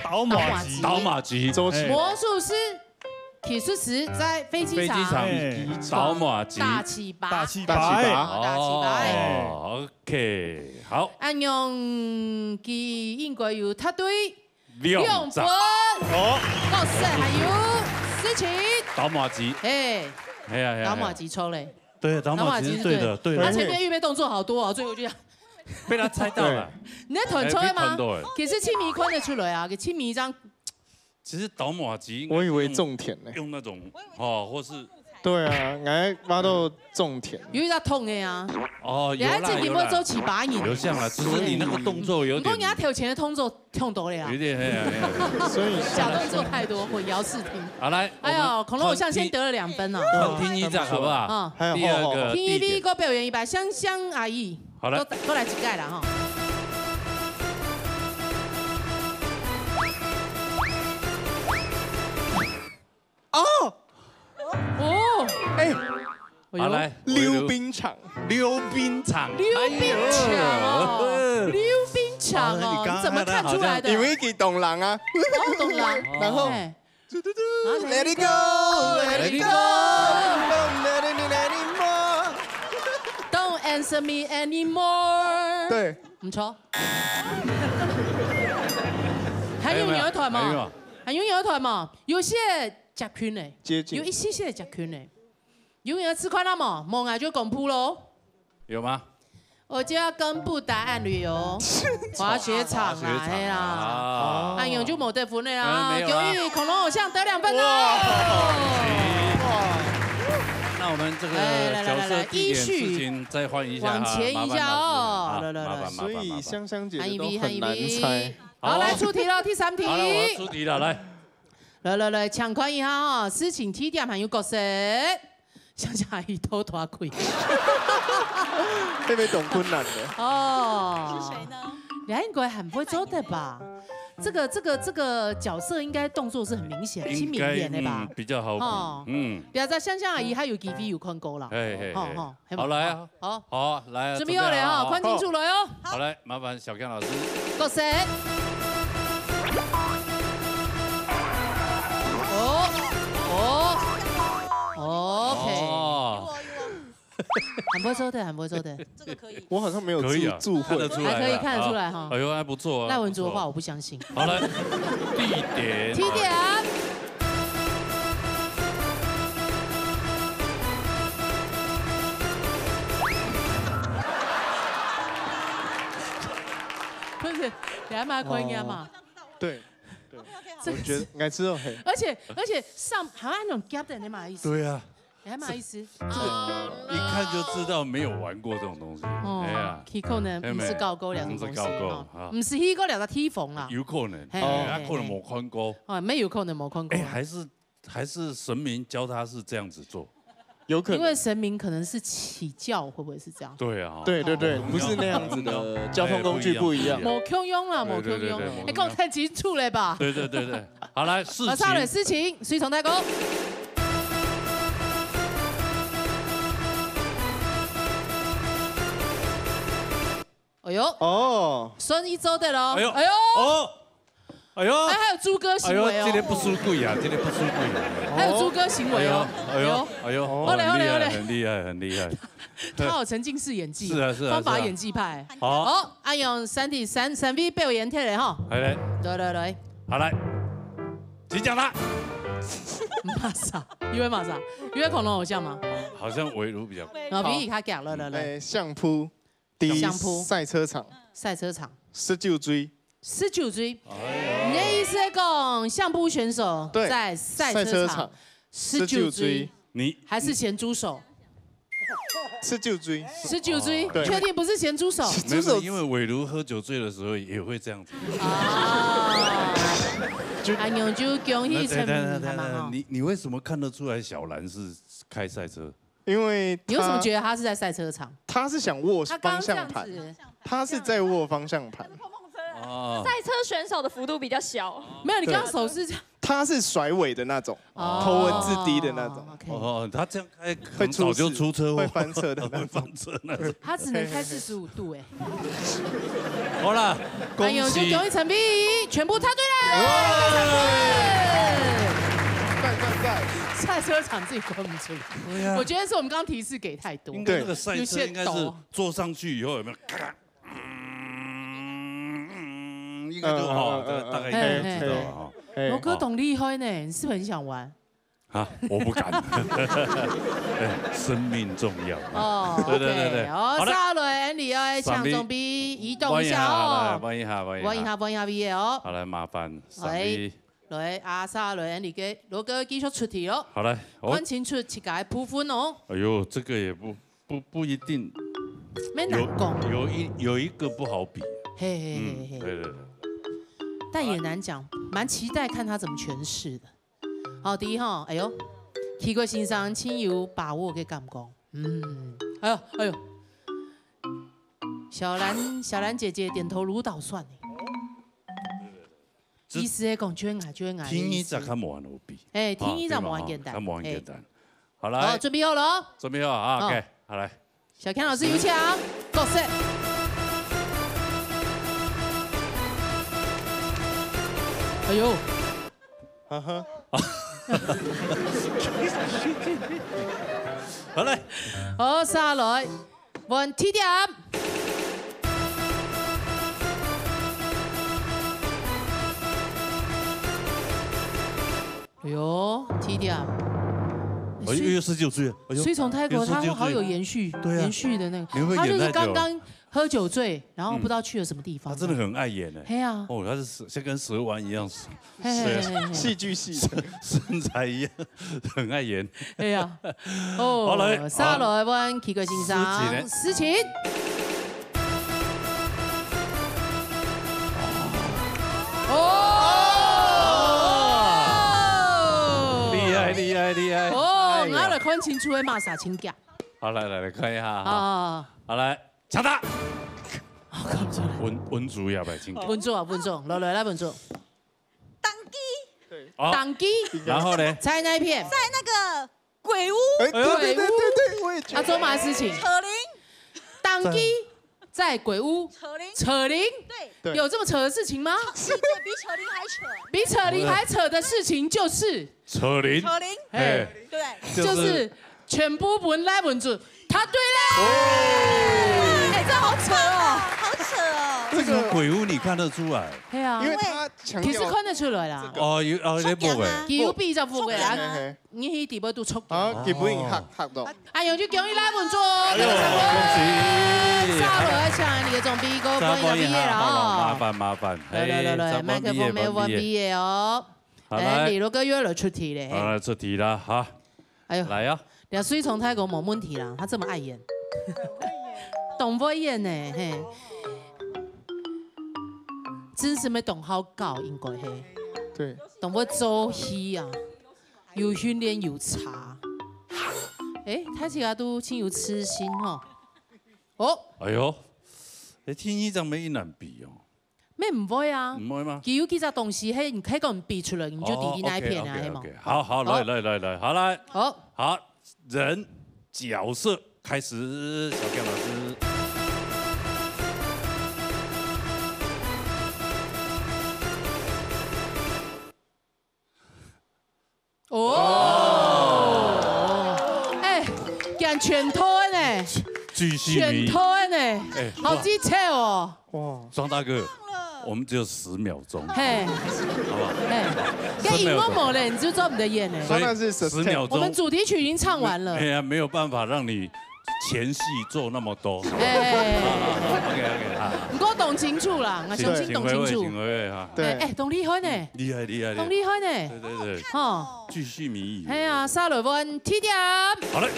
倒麻糬。倒麻糬。周奇。哎。魔術師，其實是在飛機場。飛機場，哎。倒麻糬。打糬粑。打糬粑。打糬粑。哦，打糬粑。哦，OK，好。恁樣，佢應該有答對。 兩分。兩分。哦。角色還有詩情。倒麻糬。嘿，係啊，係啊，倒麻糬錯咧。對，倒麻糬是對的，倒麻糬是對的。對的。他前面預備動作好多哦，最後就這樣。被他猜到了。你在團抽的嗎？哎，被團到了。其實青迷看得出來啊，佢青迷這樣。其實倒麻糬應該用，我以為種田呢。用那種，哦，或是，對啊，𠊎挖到種田。有一隻痛的啊。哦，有啦，你還正經會做糍粑人。有啦，有啦。有像啦，只是你那個動作有點，不過你要跳前的動作 忒多了啊。有點，嘿，嘿，嘿。所以假動作太多，混淆視聽。好，來，哎呦，我們恐龍偶像先得了兩分哦。重聽一下好不好？嗯。還有，第二個，好，好，好。第一點。T V B 个表演一擺，香香阿姨，好，來。過，過來一擺啦哈。哦，哦，哎，哎呦。好，來，溜冰場。溜冰場，溜冰場哦，哎呦。溜冰場哦，哎，你剛剛你怎麼看出來的？因為佢當冷啊。哦，當冷。然後，哎。嘟嘟嘟，啊，Let it go，Let it go，Let it go。Don't answer me anymore。對。毋錯。還有人有團無？還有沒有？還有人有團無？有些 接近咧，接近。有一些些接近咧。有人試看啊無？無𠊎就公布咯。有嗎？我就要公布答案了喲。滑雪場啦，滑雪場啦。係啦。啊。哎呦，就無得分了啦。嗯，沒有啊。恭喜恐龍偶像得兩分哦。哇。那我們這個哎，來，來，來，來，角色地點依序事情再換一下哈，往前一下哦。麻煩老師。啊，來，來，來。麻煩，麻煩，麻煩。所以香香姐姐都很難猜。歡迎，歡迎。好，來出題了，第三題。好了，我要出題了，來。 來來來，請看一下哈，事情地點還有角色，想想還有偷偷窺。特別懂困難的。哦。是誰呢？你應該很會做的吧？這個這個這個角色應該動作是很明顯，親民演的吧？應該，嗯，比較好比。哦。嗯。比較在香香阿姨，她有機會有看過了。嘿嘿嘿。吼吼。 好，來啊。好。好，來啊，準備好了哈，準備好了哈。看清楚了喲。好。好，來，麻煩小剛老師。角色。哦，哦，OK。哦。很會做的，很會做的。這個可以。我好像沒有注，可以啊，注會。看得出來了。還可以看得出來哈。啊，哎呦，還不錯啊，賴文竹的話，不錯。我不相信。 好，來，地點。地點。不是，你還蠻可以嘛。哦。對，對。這我覺得應該知道，嘿。而且，而且上，好像那種 gap 的，你嘛意思？對啊。 你還蠻有意思。這個一看就知道沒有玩過這種東西。哦，哎呀，佢可能毋係教過這種東西，毋係教過，哦，哈。毋係去過這個地方啦。有可能，嘿，哎，嘿，他可能沒看過。哦，沒有可能沒看過。哎，還是，還是神明教他是這樣子做。有可能。因為神明可能是起教，會不會是這樣？對啊。對，對，對，哦，不是那樣子的，交通工具不一樣。哎，不一樣，不一樣。無共樣啦，對，對，對，無共樣。對，無共樣。哎，講太清楚了吧？對，對，對，對。 好，來，事情。好，上來，事情，隨從大哥。哎喲，哦。順利做得咯。哎喲，哎喲。哦。哎喲。哎，還有豬哥行為哦。哎喲，這個不輸鬼啊，這個不輸鬼啊。還有豬哥行為哦。哎喲，哎喲，哎喲，哎喲，好嘞，好嘞，很厲害，好嘞。很厲害，很厲害。 他有沉浸式演技，是啊，是啊，方法演技派。是啊。好。好，啊，用三D三，三D表演起來哈。來，來。來，來，來。好，來。請講啦。麼儕？因為麼儕？因為恐龍偶像嗎？好像圍爐比較。啊，比你較強，來，來，來。哎，相撲，第一，相撲。賽車場，賽車場。十九歲。十九歲。哎喲。你的意思是講，相撲選手對，在賽車場，賽車場，十九歲，十九歲。你還是鹹豬手？吃酒醉。吃酒醉，哦，對。确定不是咸猪手？没有，没有，猪手。因为伟如喝酒醉的时候也会这样子。啊，就哎呦，就恭喜陈明，那等，等，等，等，好不好？你，你为什么看得出来小兰是开赛车？因为他，你为什么觉得他是在赛车场？他是想握方向盘，他刚这样子。他是在握方向盘。哦。赛车选手的幅度比较小。没有，你刚刚手是这样。对。他是甩尾的那种，哦。头文字 D 的那种。OK。哦，他这样开，可能早就出车祸，会出事。会翻车的那种。会翻车那种。他只能开四十五度哎。好啦，哎呦，恭喜。就恭喜陈明，全部答对了。哇！赞，赞，赞。赛车场自己关不住。对啊。我觉得是我们刚刚提示给太多。应该那个赛车应该是有些抖。坐上去以后有没有？咔，嗯，应该就，嗯，哦，嗯，嗯，大概应该就知道了哈。嘿，嘿，嘿。罗哥懂厉害呢，你是不是很想玩？啊，我不敢。哎，生命重要。哦，对，对，对，对。OK，哦，好的。下来，Andy要抢总比移动一下哦。弯一下，来，弯一下，弯一下。弯一下，弯一下，V哦。好，来，麻烦，哎，上帝。来，啊，下来，Andy给罗哥继续出题哦。好，来，哦。看清楚自家的部分哦。哎呦，这个也不，不，不一定。没难讲。有，有一，有一个不好比。嘿，嘿，嘿，嗯，嘿。对，对，对。但也难讲，蛮期待看他怎么诠释的。 好，第一吼，哎呦，奇怪先生真有把握个感觉。嗯，哎呦，哎呦，小兰，小兰姐姐点头如捣蒜呢。这意思是讲，就会矮，就会矮的意思。天意咋看无能比？哎，天意咋无恁简单？啊，对嘛，哈，看无恁简单。哎。好，来。好，准备好了哦。准备好啊，好。OK，好，来。 小强老师有请，角色。哎呦，哈哈。好嘞。好，下来，问题点。 哎呦，T点。哎呦，又十九岁了，哎呦，水从泰国，又十九岁。他好有延续，对啊，延续的那个，你会不会演太久了？他就是刚刚喝酒醉，然后不知道去了什么地方。嗯。他真的很爱演欸。嘿啊。哦，他是像跟蛇丸一样，嘿，嘿，嘿，嘿，嘿。戏剧系。身，身材一样，很爱演。哎呀，哦，好，来，下来问奇怪先生，好。思琪呢？思琪。 哦！厉害，厉害，厉害！哦，哎呀。我來看清楚个嘛，啥情況？好，來，來，來看一下哈。啊。好，來，搶答。哦，看不出來。文，文竹要不要請？文竹啊，文竹，來，來，來，文竹。當機。好。當機。然後呢？在哪一片？在那個 鬼屋。哎，對，對，對，對，對，我也覺得。啊，做麼个事情？扯鈴。當機在鬼屋。扯鈴。扯鈴？對。對。有這麼扯的事情嗎？是，對，比扯鈴還扯。比扯鈴還扯的事情就是扯鈴。扯鈴。嘿。對。就是全部分𠊎文竹答對了。哦。哎，這好扯哦。好扯哦。為什麼鬼屋你看得出來？對啊。因為他強調，其實看得出來啦。哦，有，哦，你不會。他有比較不會啊。嘿，嘿。 你去底背都觸到。啊，基本上嚇，嚇到。哎喲，就恭喜𠊎文竹，哎喲，恭喜！下來請你个總比哥，再換一下，歡迎你个啦哦。好了，麻煩，麻煩。來，來，來，來，哎，麥克風沒有問題的哦。好，來。哎，你如果又要來出題嘞，嘿。好，來出題啦，哈。哎喲，來呀。人家水從泰國無問題啦，他這麼愛演。當會演呢，嘿。真係愛當好教，應該嘿。對。當會做戲啊。 有訓練有差。哎，大家都真有自信吼。哦。哎喲，哎，天意正無恁難比哦。乜毋會啊。毋會嗎？佢有幾隻東西，嘿，你可以講比出來，你就知佢哪一片啊，哦，OK，OK，係無？OK。好，好，好。來，來，來，來，好，來。好。好，人，角色，開始，小強老師。 哦。哎，竟然全套呢，繼續迷。全套呢，哎，好精彩哦。哇。莊大哥，我們只有十秒鐘，嘿，好不好？嘿，該因為無咧，你就做毋得演呢。所以十秒鐘，我們主題曲已經唱完了。哎呀，沒有辦法讓你 前戲做那麼多。哎。OK，OK，好。毋過當清楚啦，𠊎相信當清楚。請回味，請回味哈。對。哎，哎，當厲害呢。厲害，厲害，厲害。當厲害呢。對，對，對。吼。繼續謎語。係啊，下來問T點。好嘞。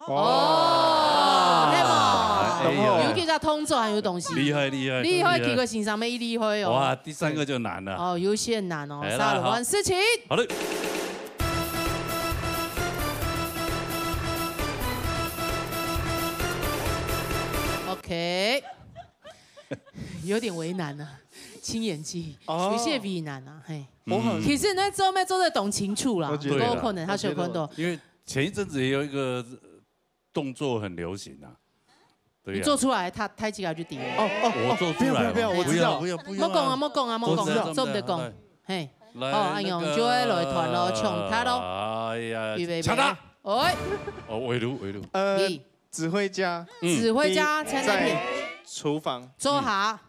哦，係無？哎呀，有幾隻動作還有東西。厲害，厲害，厲害，真厲害。幾个先生乜厲害哦。哇，第三个就難了。哦，有些難哦，來啦，沙羅萬事情。好。好的。OK，有點為難啊，青眼記，哦。有些為難啊，嘿。我很其實呢，做乜做得懂清楚啦，我覺得不過可能他小看到。因為前一陣子也有一個動作很流行啊。對呀。你做出來，他，他自己就跌。哦，哦，我做出來了。不要，不要，不要，我知道。不要，不要，不要啊。莫講啊，莫講啊，莫講啊，我知道。做毋得講。哎。嘿。來，好，阿勇就會來團咯，那個，搶答咯。哎呀，預備，搶答。哎。哦，圍爐，圍爐。呃，你。指揮家。嗯。指揮家，在哪片？在廚房。做下。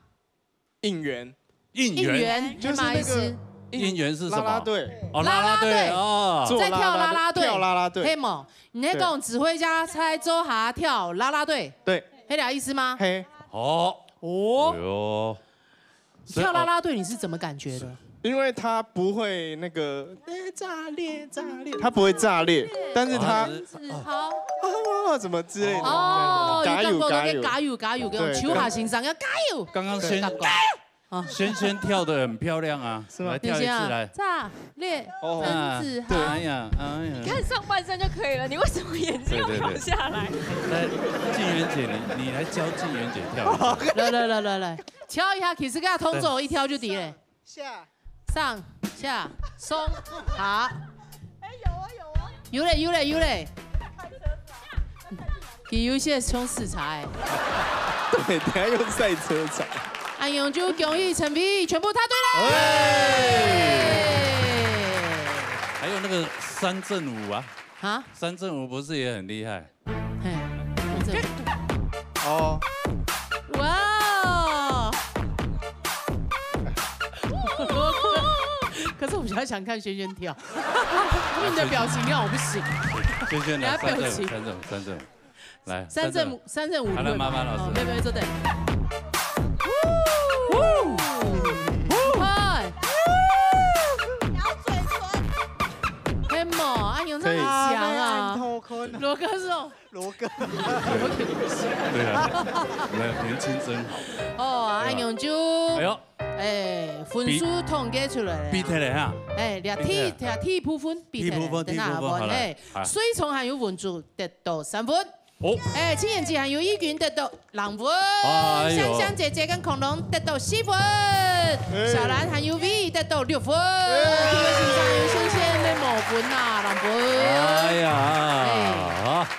應援。應援？應援，就是那個，什麼意思？應援是什麼？啦啦隊。哦，啦啦隊，啦啦隊。哦。做啦啦隊，在跳啦啦隊。跳啦啦隊。係無？你在講指揮家在做下跳啦啦隊？對。係這意思嗎？嘿。哦。哦。哎喲。跳啦啦隊你是怎麼感覺的？因為他不會那個，欸，炸裂，炸裂，他不會炸裂，但是他，哦，他只是，哦。好。啊，什麼之類的。哦，加油，有感覺到那個加油，加油。加油，加油，對，手下先生要加油。剛剛先，有感覺。啊。先，先跳得很漂亮啊，是嗎？來跳一次來。等一下，炸裂，哦。分子好。哎呀，哎呀。你看上半身就可以了，你為什麼眼睛要放下來？對，對，對。來，靜源姐，你，你來教靜源姐跳一下。來，來，來，來，來，跳一下，其實跟他同走，一跳就對了。 下。上下鬆下。哎，有啊，有啊。有咧，有咧，有咧。佢有一些像視察欸。對，等下用賽車場。哎喲，就恭喜陳飛全部答對了。哎。還有那個三振舞啊。啊？三振舞不是也很厲害？ 嘿，反正，哦。哇哦！可是我比較想看軒軒跳，因為你的表情讓我不行。軒軒來，你的表情。三振舞，三振舞，三振舞。來，三振舞，三振舞，好，來，麻煩老師。哦，沒有，沒有，坐等。嗨。咬嘴唇。嘿嘛，啊，你有那麼強啊？可以。羅哥是哦。 羅哥。對啊，來，年輕真好。哦，哎呀。恁樣就，哎喲。哎，分數統計出來了。比，比起來哈。哎，這第，比起來。這第一部分比起來，第一部分，等下第一部分，好，來，嘿，來。水蟲還有文竹得到三分。哦。哎，青眼姐還有義軍得到兩分。哎喲。香香姐姐跟恐龍得到四分。哎。小蘭還有V得到六分。哎。這個先生有先生的五分啊，兩分。哎呀。哎。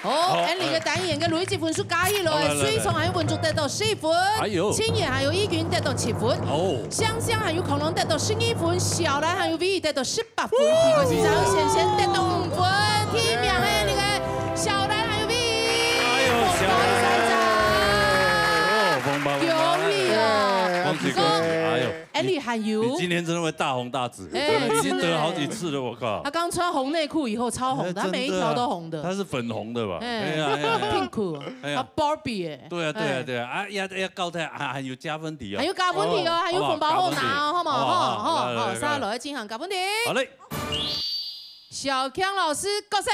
好，好，恁樣个單元个累積分數加起來，好，來，來，來。水蟲還有文竹得到四分，哎喲。青眼還有義軍得到七分，哦。香香還有恐龍得到十二分，小蘭還有V得到十八分，哇。這個先生有先生得到五分，第一名个那個小蘭還有V，哎喲，小蘭。紅包一張。哦，紅包，紅包，恭喜哦！恭喜，恭喜，哎喲。 哎，你還有。你今年真的會大紅大紫，哎，真的，已經得好幾次了，我靠。他剛穿紅內褲以後超紅的，哎，他每一條都紅的。真的啊，他是粉紅的吧？哎。哎呀，哎呀，哎呀。Pink，哎呀。啊，Barbie哎。對啊，對啊，哎。對啊，啊，要，要告他，啊，還有加分題哦。還有加分題哦，哦，還有紅包好拿哦，好不好？好，好，好，好，好，來，來，來。好，來，來，進行加分題。好嘞。 小強老師角色。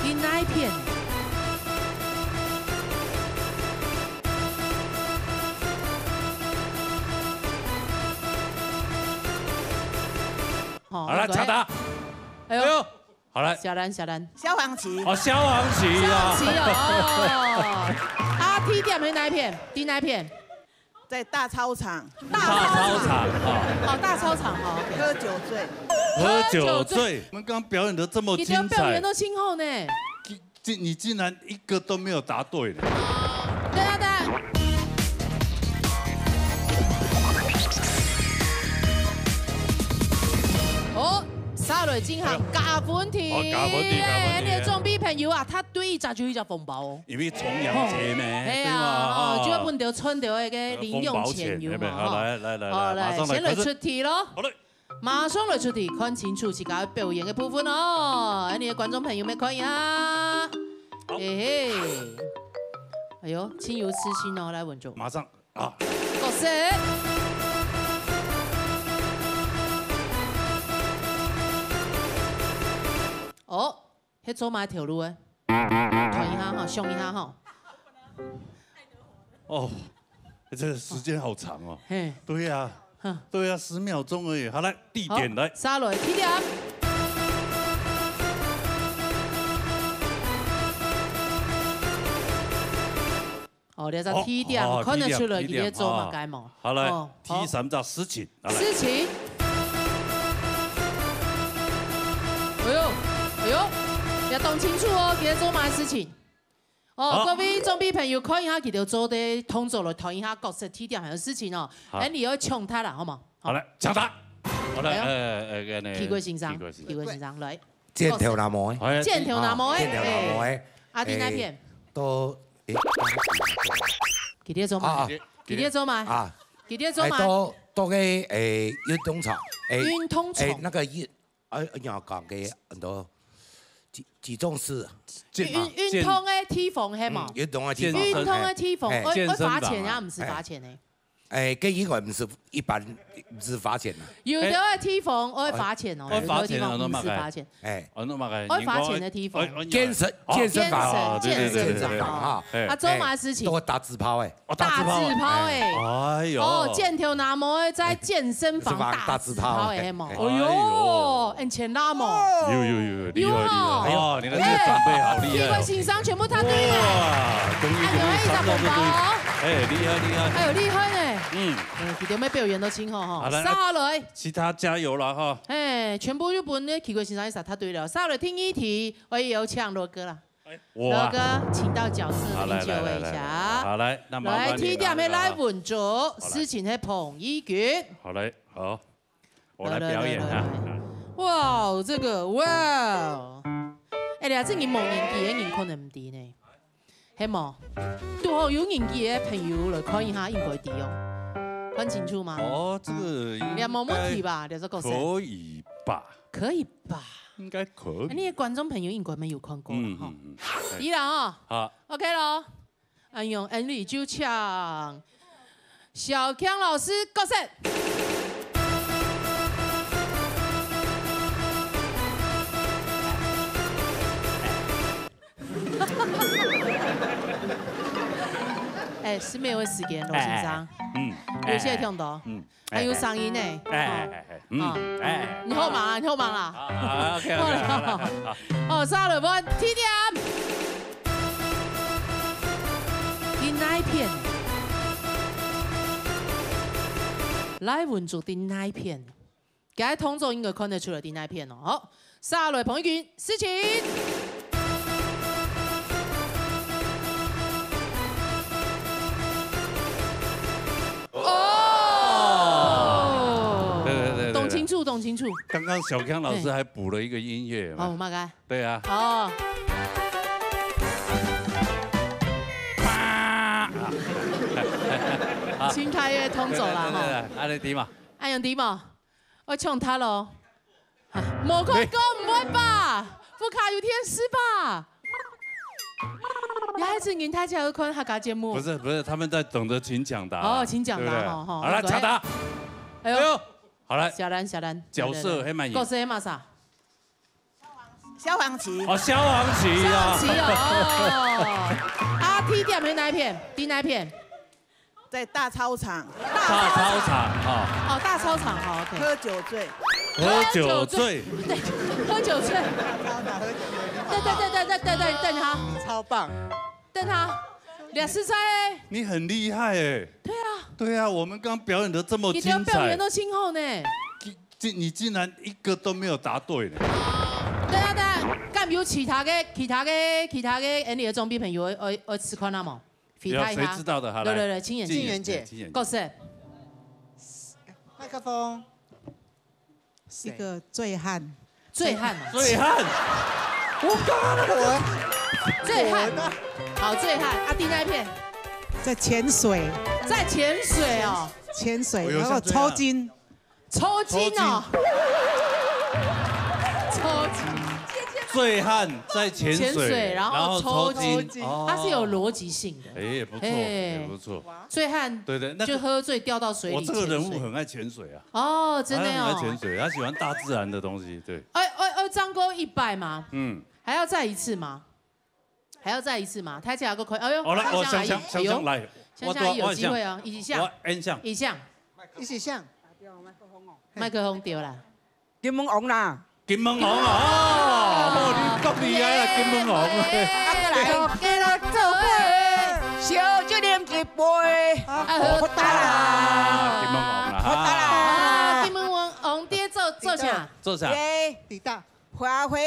你哪一片？好，好了，來。搶答。哎喲。哎喲。 好，來。小蘭，小蘭。消防旗。哦，消防旗啊。消防旗哦。啊，地點在哪一片？在哪一片？在大操場。大操場。大操場，哦。哦，大操場，哦，OK。喝酒醉。喝酒醉。喝酒醉。你們剛剛表演得這麼精彩。你的表演都盡好呢。 竟，竟，你竟然一個都沒有答對呢。哦，對啊，對啊。哦，下來進行加分題。哎喲。哦，加分題，加分題。哎，你的裝逼朋友啊，他對一隻就一隻紅包哦。因為重陽節咩，哦，係啊，對嘛，哦，哦。就要分到賺到那個零用錢，有嘛，呃，紅包錢，對不對？好，哈。來，來，來，好，來，來，馬上來，先來出題咯。開始。好嘞。 馬上來出題，看清楚自家表演个部分哦。哎，你的觀眾朋友們看一下。好。嘿嘿。哎喲，真有自信哦，來，文竹。馬上。啊。角色。哦，該做麼个頭路誒？看一下哈，想一下哈。哦，這個時間好長哦。嘿。對呀，哼。對呀，十秒鐘而已。好，來，地點來。好，下來，地點。哦，這隻地點，哦，看得出來，地點，佢在做麼个無？哦。好，來，哦，第三隻事情，好，來。事情。哎喲，哎喲，也當清楚哦，佢在做麼个事情。哦，好。各位長輩朋友，看一下佢兜做个動作，來揣一下角色、地點還有事情哦。好。恁樣愛搶答啦，好無？好，來，搶答。好，來，哎喲。呃，呃，該呢，奇怪先生，奇怪先生。奇怪先生，來。 剪頭那毛誒。哎，剪頭那毛誒，啊，剪頭那毛誒。哎。啊，你哪片？誒，都，誒，佢在做麼个？啊，啊。佢在做麼个？啊。佢在做麼个？誒，都，都該，誒，運動場，誒，運動場。誒，那個運，呃，你要講个很多，舉，舉重式。健，運，運動个地方，係無？嗯，運動个地方。運動个地方，哎。愛，愛罰錢啊，毋係罰錢誒。 誒，該應該毋係一般，毋係罰錢啦。有兜个地方愛罰錢哦，哎。有兜个地方毋係罰錢。哎。哦，那麼个，愛罰錢个地方。哦，哦，健身，哦，健身房。健身，哦，對，對，對，健身房哈。哎。啊，做麼个事情？哎，都打紙炮誒。哦，打紙炮。打紙炮誒。哎喲。哦，剪頭那毛誒，在健身房打紙炮誒，係無？哎喲。哎喲，很欠打無？有，有，有，有，厲害，厲害。有哦。哦，你看這個長輩好厲害哦。哎喲，奇怪先生全部答對呢。哇，恭喜，恭喜，哎喲，一張紅包哦。哎，厲害，厲害。哎喲，厲害呢。嗯。 嗯，佢兜愛表演都盡好吼。好，來，下來。其他加油了哈。哎，全部就分該奇怪先生一儕答對了。下來第二題，我也有請羅哥啦。哎，哇。羅哥，請到角色那邊就位一下。好，來，來，來，來。好，來，那麻煩你了。來，第一題係來文竹，好，來。事情係彭一軍。好，來，好。我來表演哈。來，來，來，來。哇，這個，哇。哎呀，這人無年紀个人可能毋知呢。 係無？堵好有年紀个朋友來看一下，應該知哦。看清楚嗎？哦，這個應該你也無問題吧？這個角色。可以吧？可以吧？應該可以。哎，你个觀眾朋友應該乜有看過啦，嗯，吼。嗯，嗯。哎。知啦哦。好。OK咯。哎喲，恁樣就請 小強老師角色。哎，十秒个時間，羅先生。哎，哎，哎。嗯。有些聽到。哎。嗯。還有聲音呢。哎，哎，哎，哎。嗯，哦。哎。你好忙啊，你好忙啦。好，好，OK，OK，好，好，好。哦，下來，我提點。 在哪片？來文竹在哪片？該動作應該看得出來在哪片哦。好，下來彭一軍，事情。哦！對，對，對，對，對。當清楚，當清楚。剛剛小強老師還補了一個音樂嘛。嘿。哦，麼个？ 對啊。哦。啪！清大个動作啦，吼。對，對，對，對，恁樣知嘛？恁樣知嘛？我搶答咯。無看過，毋會吧？屋下有電視吧？也還係人大家有看客家節目。不是，不是，他們在等著請搶答啦，哦，請搶答，對不對？吼，吼，好，來，應該。搶答。哎喲。哎喲，好，來。小蘭，小蘭，角色，來，來，來。係麼人？角色係麼儕？ 消防旗。哦，消防旗啊。消防旗哦。啊，地點在哪一片？在哪一片？在大操場。大操場，哈。哦，大操場，好，OK。喝酒醉。喝酒醉。對，喝酒醉。大操場喝酒醉。對，對，對，對，對，對，對，等他。超棒。等他。你實在。你很厲害欸。對啊。對啊，我們剛表演得這麼精彩。你的表演都盡好呢。 竟，竟，你竟然一個都沒有答對呢。等下，等下，敢有其他个、其他个、其他个，恁樣个長輩朋友愛，愛，愛試看啊無？回答一下。有，誰知道的？好，來。來，來，來，清源姐。清源姐，清源姐。角色。麥克風。一個醉漢。醉漢嘛。醉漢。我剛剛那個。醉漢。好，醉漢。啊，在哪一片？在潛水。在潛水哦。潛水，哎喲，然後抽筋。 抽筋哦。抽筋。醉汉在潜水，潜水，然后然后抽筋。抽筋。哦。它是有逻辑性的。哎，也不错，嘿。也不错。醉汉对对，那个就喝醉掉到水里我这个人物潜水。很爱潜水啊。哦，真的哦。他很爱潜水，他喜欢大自然的东西，对。哎，哎，哎，张哥一百吗？嗯。还要再一次吗？还要再一次吗？他起来个快，哎呦，好了，我想想，想想来，哎呦，想想有机会哦，我，我想，一下，我按下。一下。一起像。麦克风丢了。 金门王啦。金门王啊！哦，你够厉害啦，金门王。啊，來，跟我做伙，燒酒啉一杯。啊，好啦。啊，金門王啦，好啦。啊，金門王，王爹做，做啥？做啥？耶。抵达。花花，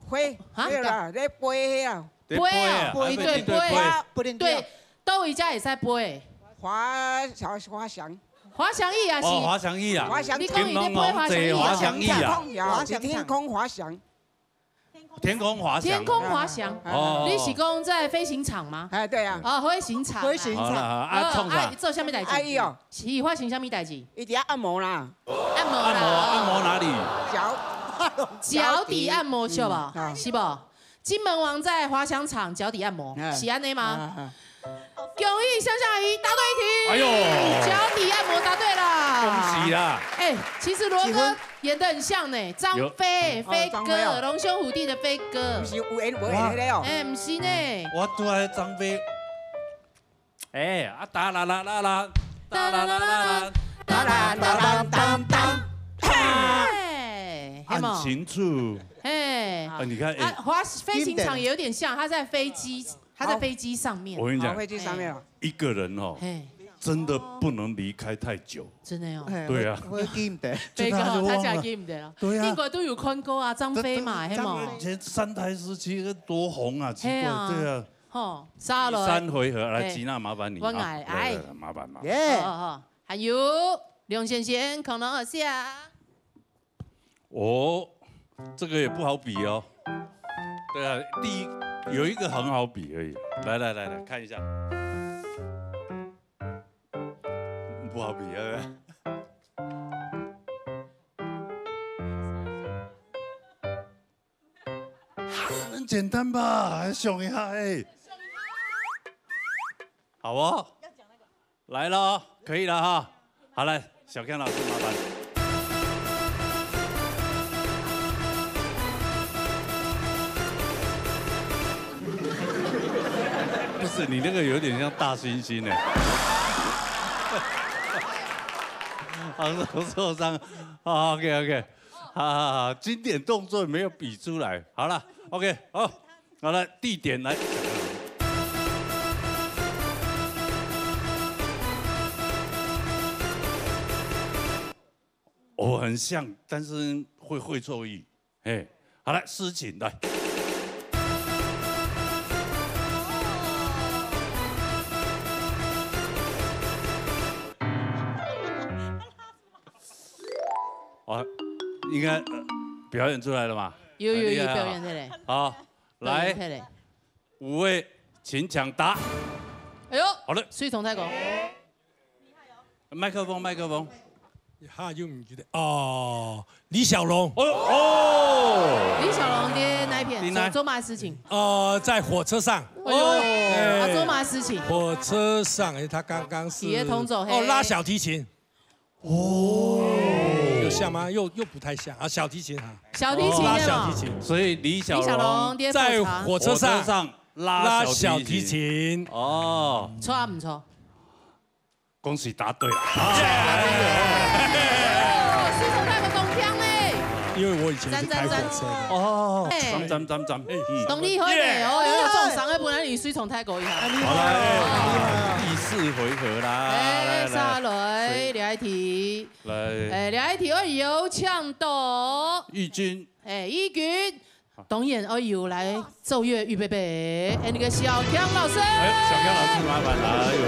花，啊？没有啦，在杯啊。在杯啊，杯，啊，对，杯。花，不能掉。对，都一家也在杯。滑翔，滑翔。 滑翔翼啊，是。哦，滑翔翼啊。滑翔翼。你讲伊咧飞滑翔翼啊？金門王坐滑翔翼啊。滑翔翼啊，天空滑翔。天空滑翔。天空滑翔。哦。你是讲在飞行场吗？哎，对啊。哦，飞行场啊。飞行场。好啦，好啦，啊，哦，创啥？啊，做啥物代志？哎呦。是发生啥物代志？伊底下按摩啦。按摩啦。按摩，按摩哪里？脚。脚底按摩是吧？嗯，啊。是吧？ 金门王在滑翔场脚底按摩，哎。是按呢吗？啊，啊。恭喜香香阿姨答对一题。哎呦。脚底按摩答对啦。恭喜啦。哎，其实罗哥几分？演得很像呢，张飞，有。飞哥，哦，张飞哦。龙兄虎弟的飞哥。不是有演，有演那个哦。哎，不是呢。我拄仔张飞。 哎，啊，哒啦啦啦啦，哒啦啦啦啦，哒啦哒啦当当。哎，有没有？很清楚。哎。啊，你看，哎。啊，滑，飞行场也有点像，他在飞机，他在飞机上面。我跟你讲，好，飞机上面啊。一个人哦，嘿。真的不能离开太久。真的哦。哎，对啊。我，我记毋得。飞哥哦，就他就忘了。他才记毋得了。对啊。应该都有看过啊，张飞嘛，张，嘿嘛。张飞以前三台时期多红啊，奇怪，嘿啊。对啊。 吼，沙龙。第三回合，来，哎。吉娜，麻烦你啊。我来，哎。来，来，来，麻烦，麻烦。耶。好，好，好。还有，梁先生，可能好笑。哦，这个也不好比哦。对啊，第一，有一个很好比而已。来，来，来，来，看一下。不好比，对不对？ 很简单吧？还想一下，哎。好哦，来了哦，可以了哈。好，来，小康老师，麻烦。不是，你那个有点像大猩猩呢。好，受，受伤。好，OK，OK。 好，好，好，经典动作没有比出来。好了，OK，好，好了，地点来。哦，很像，但是会，会错意。嘿，好了，诗情来。 哦，应该，呃，表演出来了嘛？有，有，有，很厉害啊。表演出来。好，来，表演出来。五位请抢答。哎呦，好了。水桶大哥。麦克风，麦克风。一下又毋記得。哦，李小龙。哦，哦。李小龙在哪一片？在哪？做，做嘛事情？呃，在火车上。哎呦，哎。他做嘛事情？火车上，哎，他刚刚是，企业同走，嘿。哦，拉小提琴。 哦。有像吗？又，又不太像啊，小提琴哈。小提琴，哦，拉小提琴。所以李小龙李小龙在火车上，火车上拉小提琴。拉小提琴。哦。错啊，毋错。恭喜答对了。哦，水桶大哥讲腔嘞。因为我以前是开火车的。赞，赞，赞。哦，哎。赞，赞，赞，赞。哎。嗯。当厉害的哦，耶。有，有这种伤害，不然你水桶大哥一下。哎，厉害哦，好了，哎，厉害哦。第四回合啦，哎，来，来。沙雷，来一题。 来。哎，了，一题，哦，有抢到。义军。哎，义军。当然，哦，有来奏乐，预备，备。哎，那个小强老师。哎，小强老师，麻烦了，哎呦。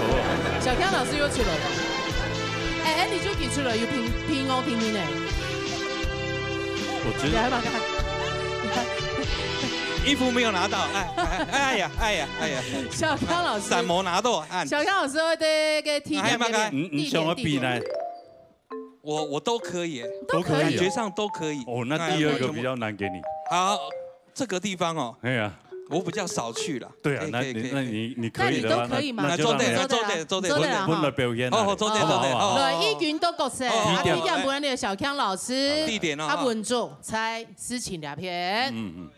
小强老师又出来了。哎，哎，你就给出来，有平，平哦，平平呢。我觉得你还蛮看。衣服没有拿到，哎，哎，哎呀，哎呀，哎呀。小强老师。伞没拿到，哎。小强老师会对个地点，哎，麻烦。地点，嗯，你想要比呢？地点。 我，我都可以耶，都可以哦。感觉上都可以。哦，那第二个比较难给你。哎，好，這個地方哦，哎呀，我比較少去啦。對啊，可以，那你，可以，可以。那你，你可以的話，那你都可以嘛。那就讓你來。那做得，做得，做得。做得啊，分，分來表演啊。哦，做得，好不好？做得。好。來，一軍到角色，哦，啊，地點。地點分你个小強老師。地點哦。啊，文竹在事情兩片。嗯，嗯。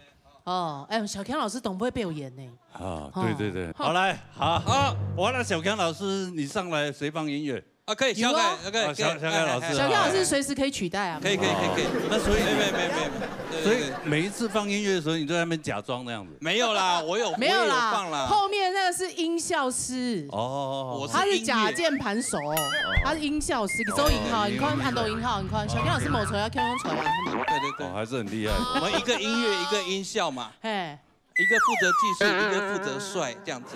哦，哎，小強老師當會表演呢。啊，哦。對，對，對。好。好，來，好。好。我讓小強老師你上來，誰放音樂？ 啊，可以，有啊。小凱，OK，啊，小，OK，小凱老師。哎，哎，哎。小凱老師隨時可以取代啊。可以，可以，可以，可以。那所以，沒，沒，沒，沒，沒。對，所以對，對。每一次放音樂的時候，你都在那邊假裝那樣子。沒有啦，我有，沒有啦，我也有放啦。後面那個是音效師。哦。我是音樂。他是假鍵盤手，他是音效師，收音哈，哦，你看，音樂。按到音效，你看，小凱老師無吹啊，強強吹啊。對，對，對。哦，還是很厲害。我們一個音樂，一個音效嘛。嘿。 一個負責技術，一個負責帥，這樣子。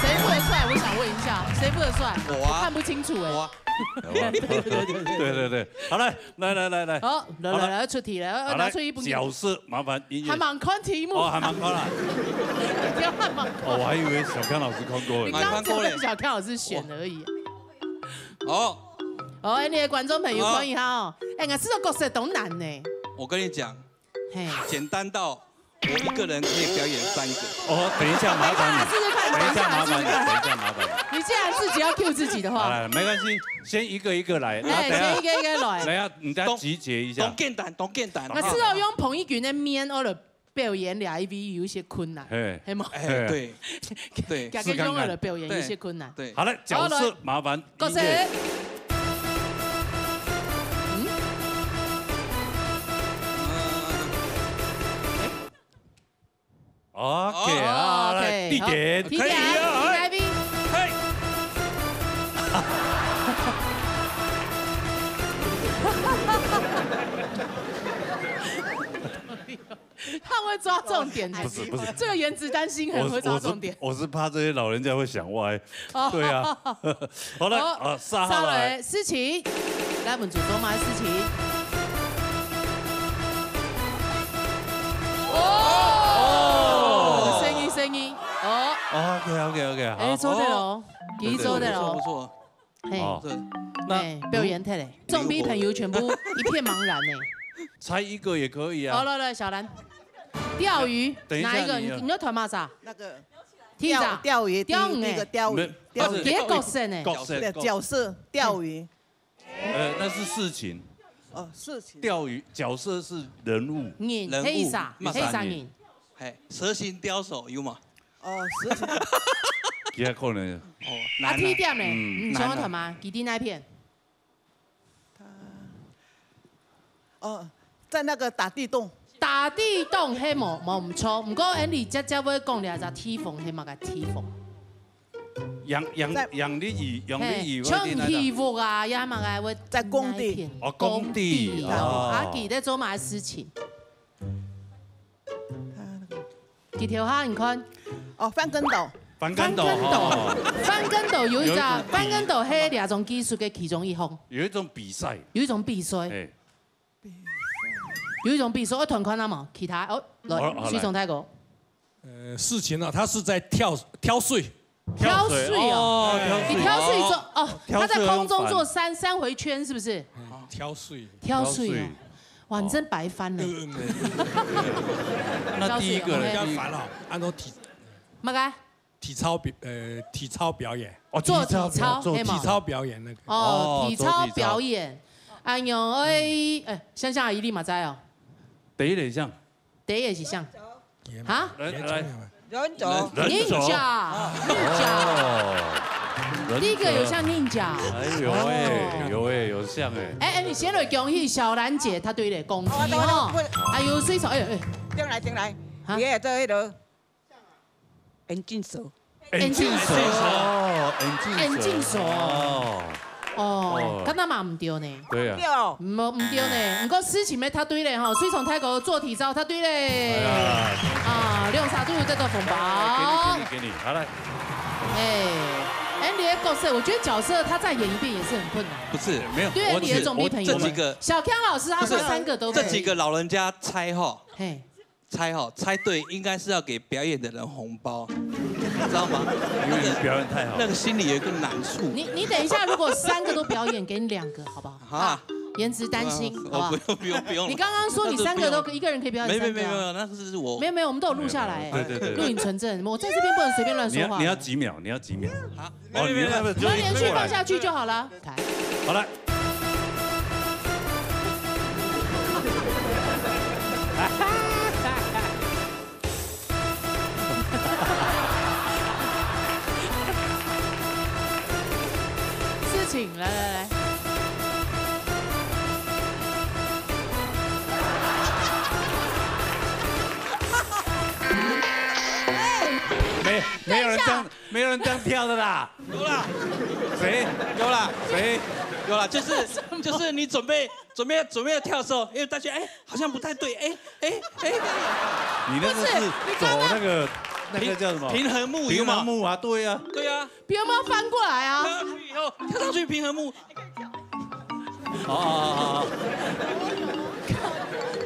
誰負責帥？我想問一下，誰負責帥？我啊。我看不清楚哎。我啊。對，對，對，對。好，來，來，來，來。好，來，來，好了。來，出題了，好，拿出一本。來，角色，麻煩音樂。還蠻看題目。哦，還蠻看啦。不要還蠻看。哦，我還以為小強老師看過了。你剛剛只有跟小強老師選而已。好。哦，哎，你的觀眾朋友可以哈哦。好。哎，我這個角色當難呢。我跟你講， 嘿。簡單到我一個人可以表演三個。哦，等一下，麻煩你。等一下，試試看，等一下，麻煩你，等一下，麻煩你。你既然自己要cue自己的話。好，來，沒關係，先一個一個來，哎，然後等一下，先一個一個來。等一下，你再集結一下。當簡單，當簡單。啊，係哦，用彭一軍个面，我來表演這一位有一些困難，嘿。係無？哎，對，對。大家用我來表演有一些困難。對。好，來，角色，好，來。麻煩，角色。音樂。 OK，哦，好，來，OK，好，地點。地點，可以啊，哎。地點。嘿。他很會抓重點欸。不是，不是。這個顏值擔心很會抓重點。我，我是，我是怕這些老人家會想歪。哦。對啊。好了，好，啊，續落來。續落來，詩琪，來，文竹做麼个事情？哦！哦！聲音，聲音，哦。OK，OK，OK，好。哎，做得哦，哦。其實做得哦。不錯，不錯。 嘿。哦。對。那哎，表演忒嘞，總比朋友全部一片茫然呢。猜一個也可以啊。好，來，來，小蘭。釣魚，等一下，哪一個？你，你要揣麼儕？那個，踢啥？釣，釣魚，釣魚，第，那個釣魚，沒，釣魚。不是，別个角色呢？角色，對，角色，釣魚。呃，那是事情。哦，事情。釣魚，角色是人物。人，人物，係啥？麼儕人？係啥人？嘿，蛇形刁手有無？ 哦，是。其他可能。哦，啊，難啊。地點呢？嗯。你想要揣麼？佢在哪片？他，哦，在那個打地洞。打地洞，係無，無毋著。毋過，𫣆俚接接會講這隻地方係麼个地方？楊，楊，在，楊麗雨，楊麗雨，嘿，會在那個，像起屋啊，也麼个會在工地。哪一片？哦，工地，工地，哦。啊，佢在做麼个事情？ 他那個，佢頭下，你看。哦，翻跟斗。翻跟斗，翻跟斗。哦。翻跟斗有一隻，有一種比，翻跟斗係這種技術个其中一項。有一種比賽。有一種比賽。哎。有一種比賽，𫣆團看啊嘛，其他，哦，來，好，好，來。水松大哥。呃，事情呢，他是在挑，挑水。 挑水哦。挑水，哦，挑水。你挑水做，哦，哦，挑水很煩。他在空中做三，三回圈，是不是？嗯，挑水。挑水哦。挑水。哇，你真白翻了。呃，沒有。那第一個呢？挑水哦。第一個。比較煩哦，按照體，麼个？體操比，呃，體操表演。哦，做體操，體操，做體操。體操表演那個。哦，哦，體操表演。做體操。哎喲，哎，哎，香香阿姨立馬在哦。第一个像。第一个是像。哈？來，來。 忍者。忍者。忍者。哦。忍者。第一個有像忍者。哎，有哎，有哎，有像哎。哎，哎，你先來恭喜小蘭姐，她對了，恭喜哦。哦，對，對，對。哎喲，水松，哎喲，哎。等來，等來，啊？你也做彼个眼鏡蛇。眼鏡蛇。哦，眼鏡蛇。眼鏡蛇。哦。 哦，哦。敢若嘛毋著呢。對啊。對哦。毋，毋著呢。毋過事情也答對咧吼，水松大哥做體操答對咧。哎呀。啊，兩儕都有得到紅包。哎，給你，給你，給你，好，來。哎，哎，你的角色，我覺得角色他再演一遍也是很困難。不是，沒有，對，我只，你的總比朋友嘛。我只，小強老師他說三個都可以。不是，這幾個老人家猜吼，嘿。 猜吼，猜對應該是要給表演的人紅包，你知道嗎？因為你表演太好了。那個心裡有一個難處。你，你等一下，如果三個都表演，給你兩個，好不好？啊。颜值担心，好不好？哦，不用，不用，不用。你刚刚说你三个都一个人可以表演三个啊。没，没，没，没有，那是我。没有，没有，我们都有录下来，对，对，对，对。录影存证，我在这边不能随便乱说话。你要，你要几秒？你要几秒？啊？哦，没有，没有，没有。你要不要就一直过来？你要连续放下去就好了。来。好，来。 事情，来，来，来。没，没有人这样，等一下。没有人这样跳的啦。有啦。谁？有啦。谁？有啦，就是，就是你准备，准备，准备要跳的时候，因为大家，哎，好像不太对，哎，哎，哎。你那个是不是，你刚刚走那个，那个叫什么？平，平衡木有吗？平衡木啊，对啊。对啊。别人要翻过来啊。跳上去以后，跳上去平衡木。哦，哦，哦，哦。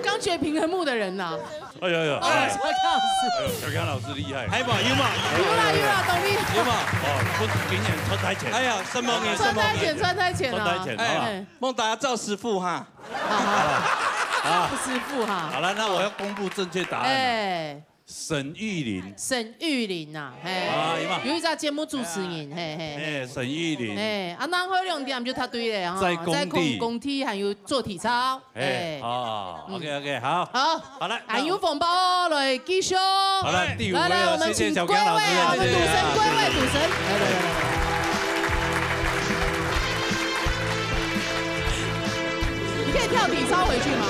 刚学平衡木的人呐。哎呦，哎呦，哦，哎。小康老师。哎呦，小康老师厉害。还有吗？有吗？有啦，有啦，懂你。有吗？哦，不，明年穿台前。哎呀，什么年？什么年？穿台前，穿台前啊。穿台前，哎，好吧。哎。 孟达赵师傅哈。啊，赵师傅哈。好了，那我要公布正确答案了。哎。沈玉琳。沈玉琳啊，嘿。啊，有吗？有一个节目主持人，嘿，嘿，嘿。哎，沈玉琳。哎，啊，南海两点就答对了哈，在工地。在工，工地还有做体操，哎，哎。哦，嗯。OK，OK，好。好。 好，来，那还有红包来继续。好了，第五位了，来，来，我们请谢谢小刚老师，归位啊，我们赌神，谢谢啊。归位，赌神。来，来，来，来。你可以跳体操回去吗？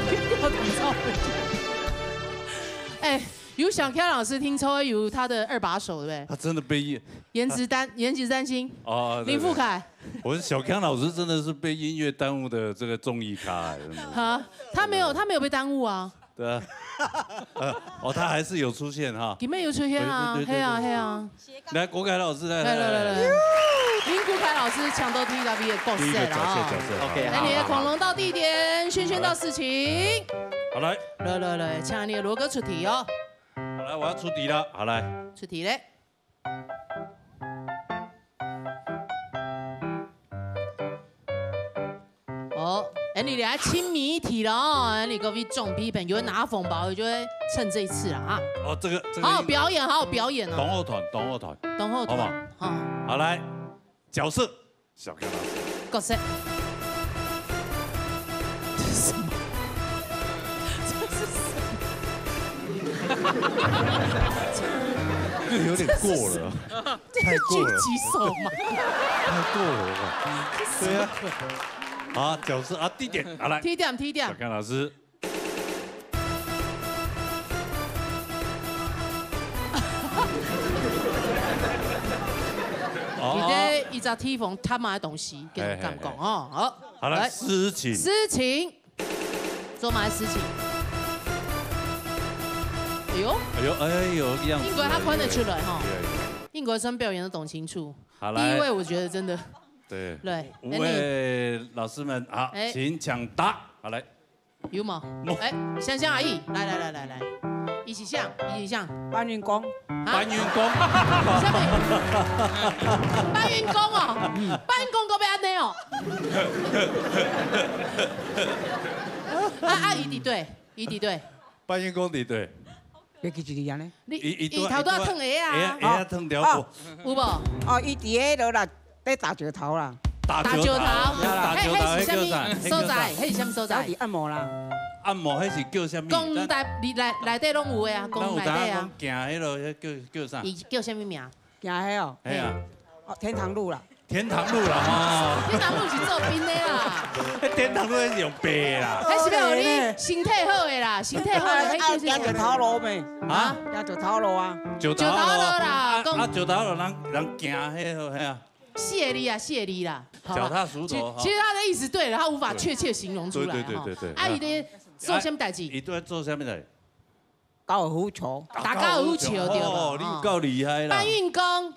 可以跳体操回去。哎，有小刚老师听说有他的二把手，对不对？他真的被一，颜值担，颜值担心。哦，对，林富凯。对。我说小刚老师真的是被音乐耽误的这个综艺咖，哎，真的。啊，他没有，他没有被耽误啊。 对啊。呃，哦，他还是有出现哈。里面有出现啊，对，对，对，嘿啊，对，对。嘿啊。来，国凯老师，来，来，来，来，来。来，来，来。林国凯老师抢到第一个角色了啊。第一个角色，角色，OK，好。来，你的恐龙到地点，轩轩到事情。好，来。来，来，来，请你的罗哥出题哦。好，来，我要出题了，好，来。出题嘞。 哦，哎，你來親密一點咯，哎，你各位總比朋友拿紅包，就會趁這一次啦，哈。哦，這個，這個好好表演，好好表演哦。同學團，同學團，同學團，好不好？好。好，來，角色，小剛老師。角色。這是什麼？這是什麼？這有點過了。這是什麼？ 太过了。这是狙击手吗？太过了吧？这是什么鬼？对啊。好，角色啊，地点，好，来。提点，提点。小刚老师。哦。你在一只地方探嘛个东西，给人感觉，嘿，嘿，嘿。哦，好。好，来，来。诗情。诗情。 做麼个事情？哎呦，哎呦，哎呦，樣子，應該他看得出來哈。哎呦，哎呦。應該算表演得當清楚。好，來。第一位我覺得真的，對。對，五位老師們，好，哎。請搶答。好，來。有無？無。哎，香香阿姨，來，來，來，來，來，一起想，一起想。搬運工。啊？搬運工。下面，搬運工哦，搬運工都要恁樣哦。 啊，啊，伊佇對，伊佇對。搬運工佇對。袂記一个按呢。你，伊，伊拄，伊頭拄仔燙鞋啊。鞋仔，鞋仔燙掉過。哦。有無？哦，伊佇彼落啦，咧打石頭啦。打石頭，打石頭。打石頭，彼，彼是啥物彼叫啥？所在？彼是啥物所在？佇按摩啦。按摩，彼是叫啥物？講內，你內，內底攏有的啊，講內底啊。咱有當時講行彼落，彼叫，叫啥？伊叫啥物名？ 行彼哦，嘿啊。哦，天堂路啦。天堂路啦，吼。天堂路是做兵的啦。彼天堂路是用爬的啦。彼是欲予你身體好的啦，身體好的，彼叫做啊，行石頭路咩？啊？行石頭路啊。石頭路。石頭路啦，啊，講啊，石頭路人，人行彼號，嘿啊。四个字啊，四个字啦，好吧。腳踏實地，其，吼。其實他的意思對了，他無法確切形容出來，對，對，對，吼。對，對。啊，伊咧做啥物代誌？啊，伊拄仔做啥物代誌？ 高爾夫球。打高爾夫球，對吧？哦，你有夠厲害啦。搬運工，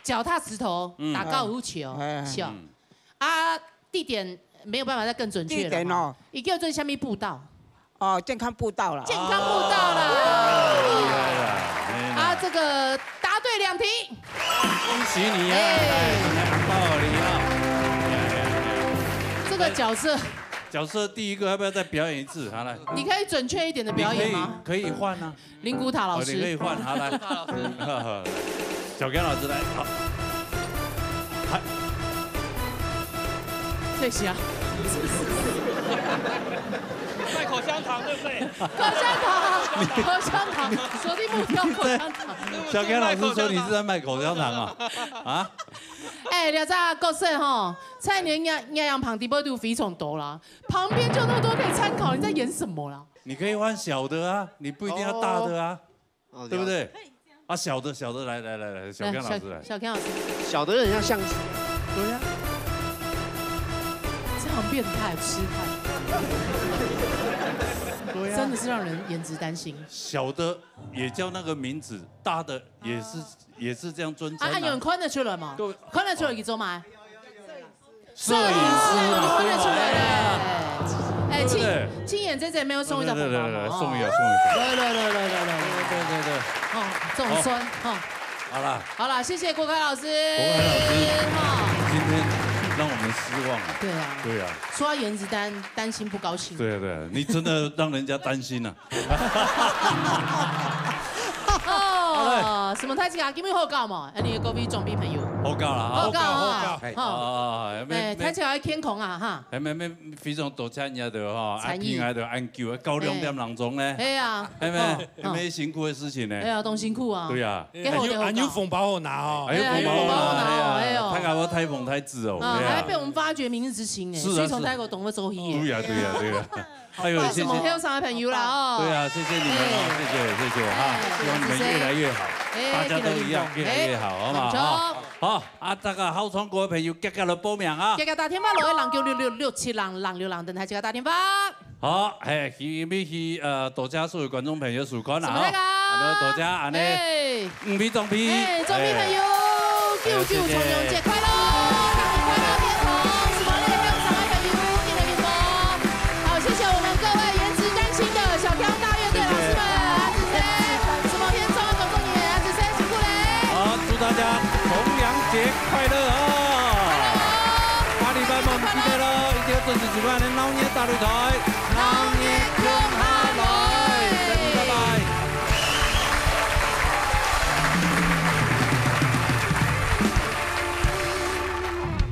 腳踏石頭，嗯。打高爾夫球，哎，哎。是哦。嗯。啊，地點沒有辦法再更準確了哈。地點哦。伊叫做啥物步道？哦，健康步道啦。健康步道啦。哦，厲害啦，嘿啦。啊，這個答對兩題。恭喜你啊！哎。來，今天紅包予你啊。這個角色角色第一个要不要再表演一次？好，来。你可以准确一点的表演吗？你可以，可以换啊。灵骨塔老师。哦，你可以换，好，来。小刚老师来，好。嗨。谢谢啊。卖口香糖，对不对？口香糖，口香糖，锁定目标，口香糖。小刚老师说你是在卖口香糖啊？啊？哎，两只角色吼，蔡年、杨、杨洋旁边都非常多啦，旁边就那么多可以参考，你在演什么啦？你可以换小的啊，你不一定要大的啊，哦，对不对？啊，小的，小的，来来来来，小刚老师来。小刚老师，小的很像象棋。对呀。这样变态痴汉，对呀。真的是让人颜值担心。小的也叫那个名字，大的也是也是这样尊称啊。啊，有人看得出来吗？对。看得出来，你做吗？ 摄影师嘛，看得出来嘞。哎，对不对？青、青眼姐姐没有送一个红包吗？对对对对对，送一个，送一个。来来来来来来来。对对对对。哦，这种酸哈。好啦。好啦，谢谢国凯老师。国凯老师，哈。今天让我们失望了。对啊。对啊。说到颜值担、担心不高兴。对啊对啊，你真的让人家担心了。哦，什么大家今日好搞嘛？哎，你的各位长辈朋友。好搞啦，好搞啊。好搞。啊，哎，大家要健康啊，哈。哎，没没，非常多谢你啊，对哈，啊，平安的安久，到两点零钟呢。哎呀，哎没，哎没辛苦的事情呢。哎呀，当辛苦啊。对呀。还有还有红包好拿哦。还有红包好拿，哎呀，哎呦，太搞了，太捧太子哦。啊，还要被我们发掘明日之星哎，是啊，所以从泰国懂得周一。对呀对呀对呀。 哎呦，谢谢。什么票上的朋友啦哦。对啊，谢谢你们哦，谢谢谢谢哈，希望你们越来越好，大家都一样越来越好，好不好？好，啊，大家好唱歌的朋友，赶紧来报名啊！赶紧打电话落去零九六六六七零零六零，等待大家打电话。好，嘿，今日去呃，多谢所有观众朋友收看啦哈，多谢，多谢，安尼。 五位总批。哎，总批朋友，九九重阳节快乐，新年快乐，天同，什么嘞？还有上海朋友，新年快乐。好，谢谢我们各位颜值担心的小刚大乐队老师们，阿志生，什么天中的工作人员，阿志生辛苦嘞。好，祝大家重阳节快乐啊！快乐哦！下礼拜我们记得了，一定要准时收看《闹热大擂台》。闹热